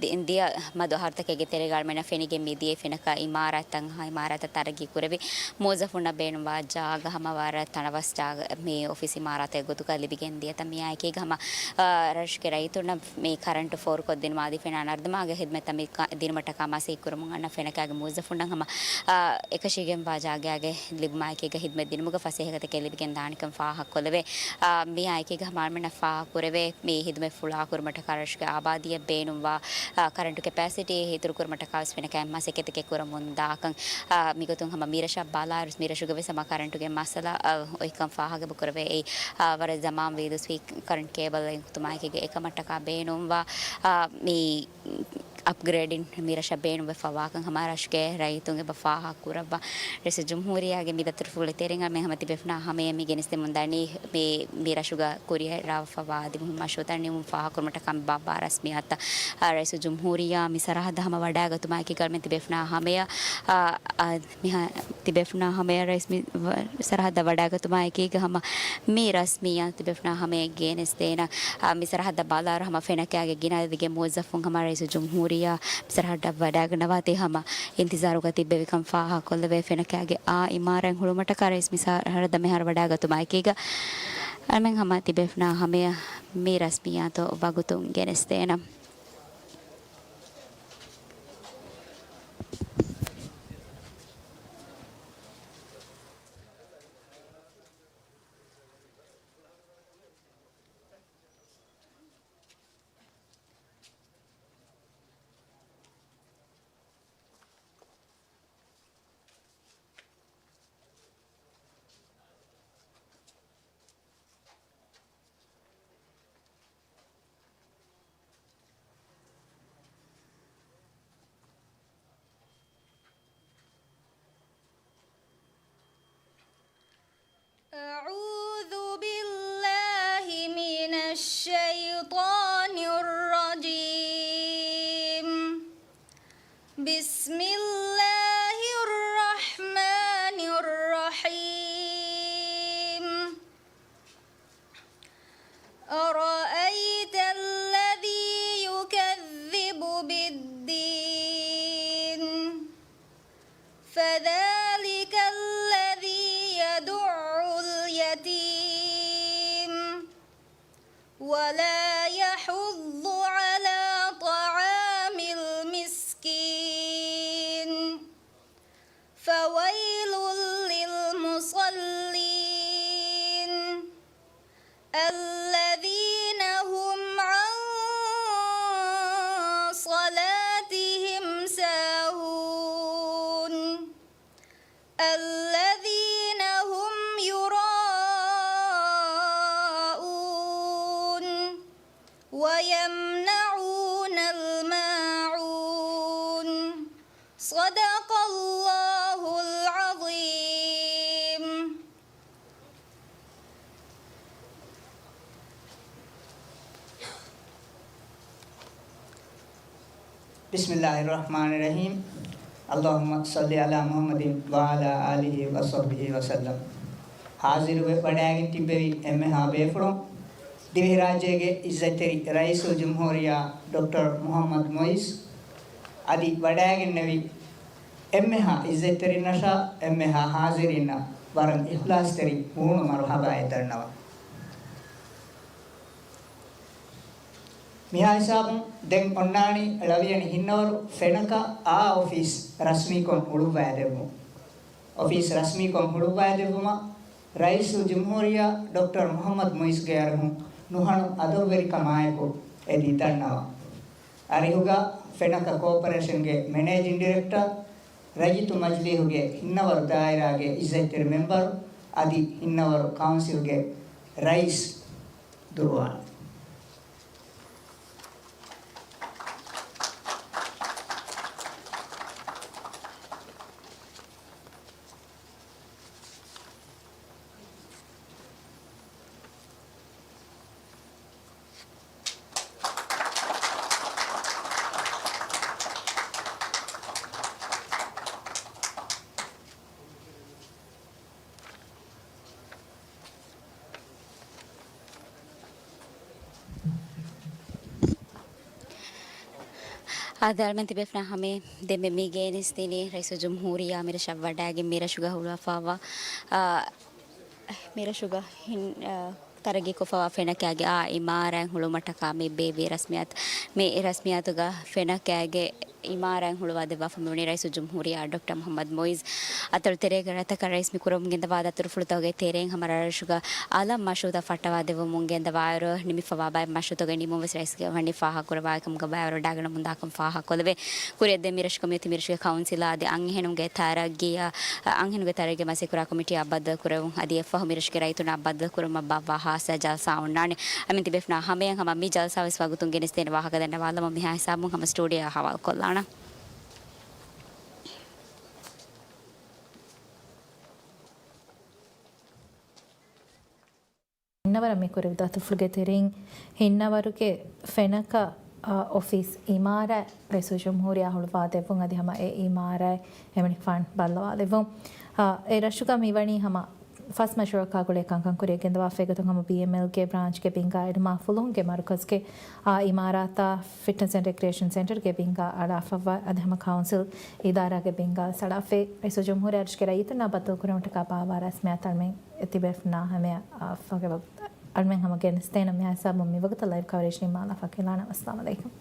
ދި-، ދިޔަ މަދު އަހަރުތަކެއްގެ ތެރޭގަ އަޅުމެންނަށް ފެނިގެން މި ދިޔަ ފެނަކަ އިމާރާތްތައް ހަ އިމާރާތަށް ތަރައްގީ ކުރެވި މުވައްޒަފުންނަށް ބޭނުންވާ ޖާގަ ހަމަ ވަރަށް ތަނަވަސް ޖާގަ މި އޮފީސް އިމާރާތެއް ގޮތުގަ ލިބިގެން ދިޔަތަ މިއާއެކީގަ ހަމަ، އަ، ރަށުގެ ރައްޔިތުންނަށް މި ކަރަންޓު ފޯރުކޮށްދިނުމާ އަދި ފެނާ ނަރުދަމާގެ ހިދުމަތްތައް މި ކަ-، ދިނުމަށްޓަކާ މަސައްކަތް ކުރަމުން އަންނަ ފެނަކައިގެ މުވައްޒަފުންނަށް ހަމަ، އަ، އެކަށީގެންވާ ޖާގައިގެ ލިބުމާއެކީގަ ހިދުމަތް ދިނުމުގަ ފަސޭހަކަތަކެއް ލިބިގެން ދާނެކަން ފާހަގަކޮށްލެވޭ. އާ، މިއާއެކީގަ ހަމަ އަޅުމެންނަށް ފާހަގަކުރެވޭ، މި ހިދުމަތް ފުޅާކުރުމަށްޓަކާ ރަށުގެ އާބާދީއަށް ބޭނުންވާ، އާ، ކަރަންޓު ކެޕޭސިޓީ އިތުރުކުރުމަށްޓަކާވެސް ފެނަކައިން މަސައްކަތެއް ކުރަމުން ދާކަން، އާ، މިގޮތުން ހަމަ މިރަށަށް ބަލާއިރު މިރަށުގަވެސް ހަމަ ކަރަންޓުގެ މައްސަލަ، އާ، އޮތްކަން ފާހަގަކުރެވޭ. އެއީ، އާ، ވަރަށް ޒަމާން ވީދޫ ސްވީ ކަރަންޓް ކޭބަލް އެއް ގޮތުމާއެކީގަ އެކަމަށްޓަކާ ބޭނުންވާ، އާ، މި އަޕްގްރޭޑިން މި ރަށަށް ބޭނުންވެފަވާކަން ހަމަ ރަށުގެ ރައްޔިތުން އެބަ ފާހަގަކުރައްވާ. ރައީސުލްޖުމްހޫރިއްޔާގެ މި ދަތުރުފުޅު ތެރެއިން އަޅުމެން ހަމަ ތިބޭފުޅުންނާ ހަމަޔަށް މި ގެނެސްދެމުން ދަނީ މި، މި ރަށުގަ ކުރިއަރާވެފަވާ އަދި މުހިންމު މަޝްރޫއުތައް ނިމުން ފާހަގަކުރުމަށްޓަކާ މި ބާއްވާ ރަސްމިއްޔާތު. އާ، ރައީސުލްޖުމްހޫރިއްޔާ މި ސަރަހައްދަށް ހަމަ ވަޑައިގަތުމާއެކީގަ އަޅުމެން ތިބޭފުޅުންނާ ހަމަޔަށް، އާ، އާ، މިހާ-، ތިބޭފުޅުންނާ ހަމަޔަށް ރައީސް މި ވަ-، ސަރަހައްދަށް ވަޑައިގަތުމާއެކީގަ ހަމަ މި ރަސްމިއްޔާތު ތިބޭފުޅުންނާ ހަމަޔަށް ގެނެސްދޭނަ. އާ، މި ސަރަހައްދަށް ބަލާއިރު ހަމަ ފެނަކައިގެ ގިނަ އަދަދެއްގެ މުވައްޒަފުން ހަމަ ރައީސުލްޖުމްހޫރިއްޔާ މި ސަރަހައްދަށް ވަޑައިގަންނަވާތީ ހަމަ އިންތިޒާރުގަ ތިއްބެވިކަން ފާހަގަކޮށްލެވޭ. ފެނަކައިގެ އާ އިމާރާތް ހުޅުމަށްޓަކާ ރައީސް މި ސަރަހައްދަށް މިހާރު ވަޑައިގަތުމާއެކީގަ އަޅުމެން ހަމަ ތިބޭފުޅުންނާ ހަމަޔަށް މި ރަސްމިއްޔާތު ވަގުތުން ގެނެސްދޭނަ. أعوذ بالله من الشيطان الرجيم. بسم الله الرحمن الرحيم. أرأيت الذي يكذب بالدين. فذلك الذي يدع اليتيم ولا يحض على طعام المسكين. فويل للمصلين. الذين هم عن صلاتهم ساهون. الذين هم يراءون. ويمنعون الماعون. صدق الله العظيم. بسم الله الرحمن الرحيم. اللهم صل على محمد وعلى آله وصحبه وسلم. ހާޒިރުވެ ވަޑައިގެން ތިއްބެވި އެންމެހާ ބޭފުޅުން، ދިވެހިރާއްޖޭގެ އިއްޒަތްތެރި ރައީސުލްޖުމްހޫރިއްޔާ ޑޮކްޓަރ މުޙައްމަދު މުޢިއްޒު އަދި ވަޑައިގެންނެވި އެންމެހާ އިއްޒަތްތެރިންނަށާ އެންމެހާ ހާޒިރީންނަށް ވަރަށް އިޚްލާޞްތެރި މޫނު މަރުޙަބާއެއް ދަންނަވަން. މިހާ ހިސާބުން ދެން އޮންނާނީ ޅަވިޔަނި ހިންނަވަރު ފެނަކަ އާ އޮފީސް ރަސްމީކޮށް ހުޅުއްވައިދެއްވުން. އޮފީސް ރަސްމީކޮށް ހުޅުއްވައިދެއްވުމަށް ރައީސުލްޖުމްހޫރިއްޔާ ޑޮކްޓަރ މުޙައްމަދު މުޢިއްޒުގެ އަރިހުން ނުހަނު އަދަބުވެރިކަމާއެކު އެދި ދަންނަވަން. އަރިހުގަ ފެނަކަ ކޯޕަރޭޝަންގެ މެނޭޖިން ޑިރެކްޓަރ، ރައްޔިތު މަޖިލީހުގެ ހިންނަވަރު ދާއިރާގެ އިއްޒަތްތެރި މެމްބަރު އަދި ހިންނަވަރު ކައުންސިލްގެ ރައީސް ދުރުވާން. އާދެ، އަޅުމެން ތިބޭފުޅާ ހަމަޔަށް ދެންމެ މި ގެނެސްދިނީ ރައީސުލްޖުމްހޫރިއްޔާ މިރަށަށް ވަޑައިގެން މިރަށުގަ ހުޅުވާފައިވާ، އާ، މިރަށުގަ ހިން-، އާ، ތަރައްގީކޮށްފައިވާ ފެނަކައިގެ އާ އިމާރާތް ހުޅުވުމަށްޓަކާ މި ބޭއްވި ރަސްމިއްޔާތު، މި ރަސްމިއްޔާތުގަ ފެނަކައިގެ އިމާރާތް ހުޅުވާދެއްވާފަ މިވަނީ ރައީސުލްޖުމްހޫރިއްޔާ ޑޮކްޓަރ މުޙައްމަދު މުޢިއްޒު. އަތޮޅު ތެރޭގަ ރަށްތަކަށް ރައީސް މި ކުރަމުން ގެންދަވާ ދަތުރުފުޅުތަކުގެ ތެރެއިން ހަމަ ރަށްރަށުގަ އަލަށް މަޝްރޫޢުތައް ފައްޓަވާދެއްވަމުން ގެންދަވާއިރު، ނިމިފައިވާ ބައެއް މަޝްރޫޢުތަކުގެ ނިމުމަށް ވެސް ރައީސްގެ ވަނީ ފާހަގަކުރައްވާ ކަމުގަ ބައިވަރު ވަޑައިގަންނަމުންދާކަން ފާހަގަކޮށްލެވޭ. ކުރިއަށް ދޭ މިރަށުގަ މިއޮތީ މިރަށުގެ ކައުންސިލާ އަދި އަންހެނުންގެ ތަރައްގީއާ، އަންހެނުންގެ ތަރައްގީ މަސައްކަތް ކުރާ ކޮމިޓީއާ ބައްދަލުކުރެވުން އަދި އެއަށްފަހު މިރަށުގެ ރައްޔިތުންނާ ބައްދަލުކުރުމަށް ބާއްވާ ޚާއްސަ ޖަލްސާ އޮންނާނެ. އަމިން ތިބޭފުޅާ ހަމަޔަށް ހަމަ މި ޖަލްސާ ވެސް ވަގުތުން ގެނެސްދޭނެ ވާހަކަ ދަންނަވާލަމުން މިހާ ހިސާބުން ހަމަ ސްޓޫޑިއޯއަށް ހަވާލުކޮށްލާނަން. ހިންނަވަރަށް މި ކުރެވި ދަތުރުފުޅުގެ ތެރެއިން ހިންނަވަރުގެ ފެނަކަ، އާ، އޮފީސް އިމާރާތް ރައީސުލްޖުމްހޫރިއްޔާ ހުޅުވާދެއްވުން އަދި ހަމަ އެ އިމާރާތް އެމަނިކުފާނު ބައްލަވާލެއްވުން. އާ، އެ ރަށުގަ މިވަނީ ހަމަ ފަސް މަޝްރޫޢަކާ ގުޅޭ ކަންކަން ކުރިއަށް ގެންދަވާފައި ގޮތުން ހަމަ ބީއެމްއެލްގެ ބްރާންޗްގެ ބިންގާ އެޑްމާ ފުލުހުންގެ މަރުކަޒުގެ އާ އިމާރާތާ ފިޓްނަސް އެންޑް ރެކްރިއޭޝަން ސެންޓަރގެ ބިންގާ އަޅާފައިވާ އަދި ހަމަ ކައުންސިލް އިދާރާގެ ބިންގާ އަޅާފައި ރައީސުލްޖުމްހޫރިއްޔާ ރަށުގެ ރައްޔިތުންނާ ބައްދަލުކުރުމަށްޓަކާ ބާއްވާ ރަސްމިއްޔާތަށް އަޅުމެން އެ ތިބޭފުޅުންނާ ހަމަޔަށް އަޅުމެން ހަމަ ގެނެސްދޭނަން. މިހާ ހިސާބުން މިވަގުތަށް ލައިވް ކަވަރޭޖް ނިންމާލާފަ ކިލާނަން. އައްސަލާމު ޢަލައިކުމް.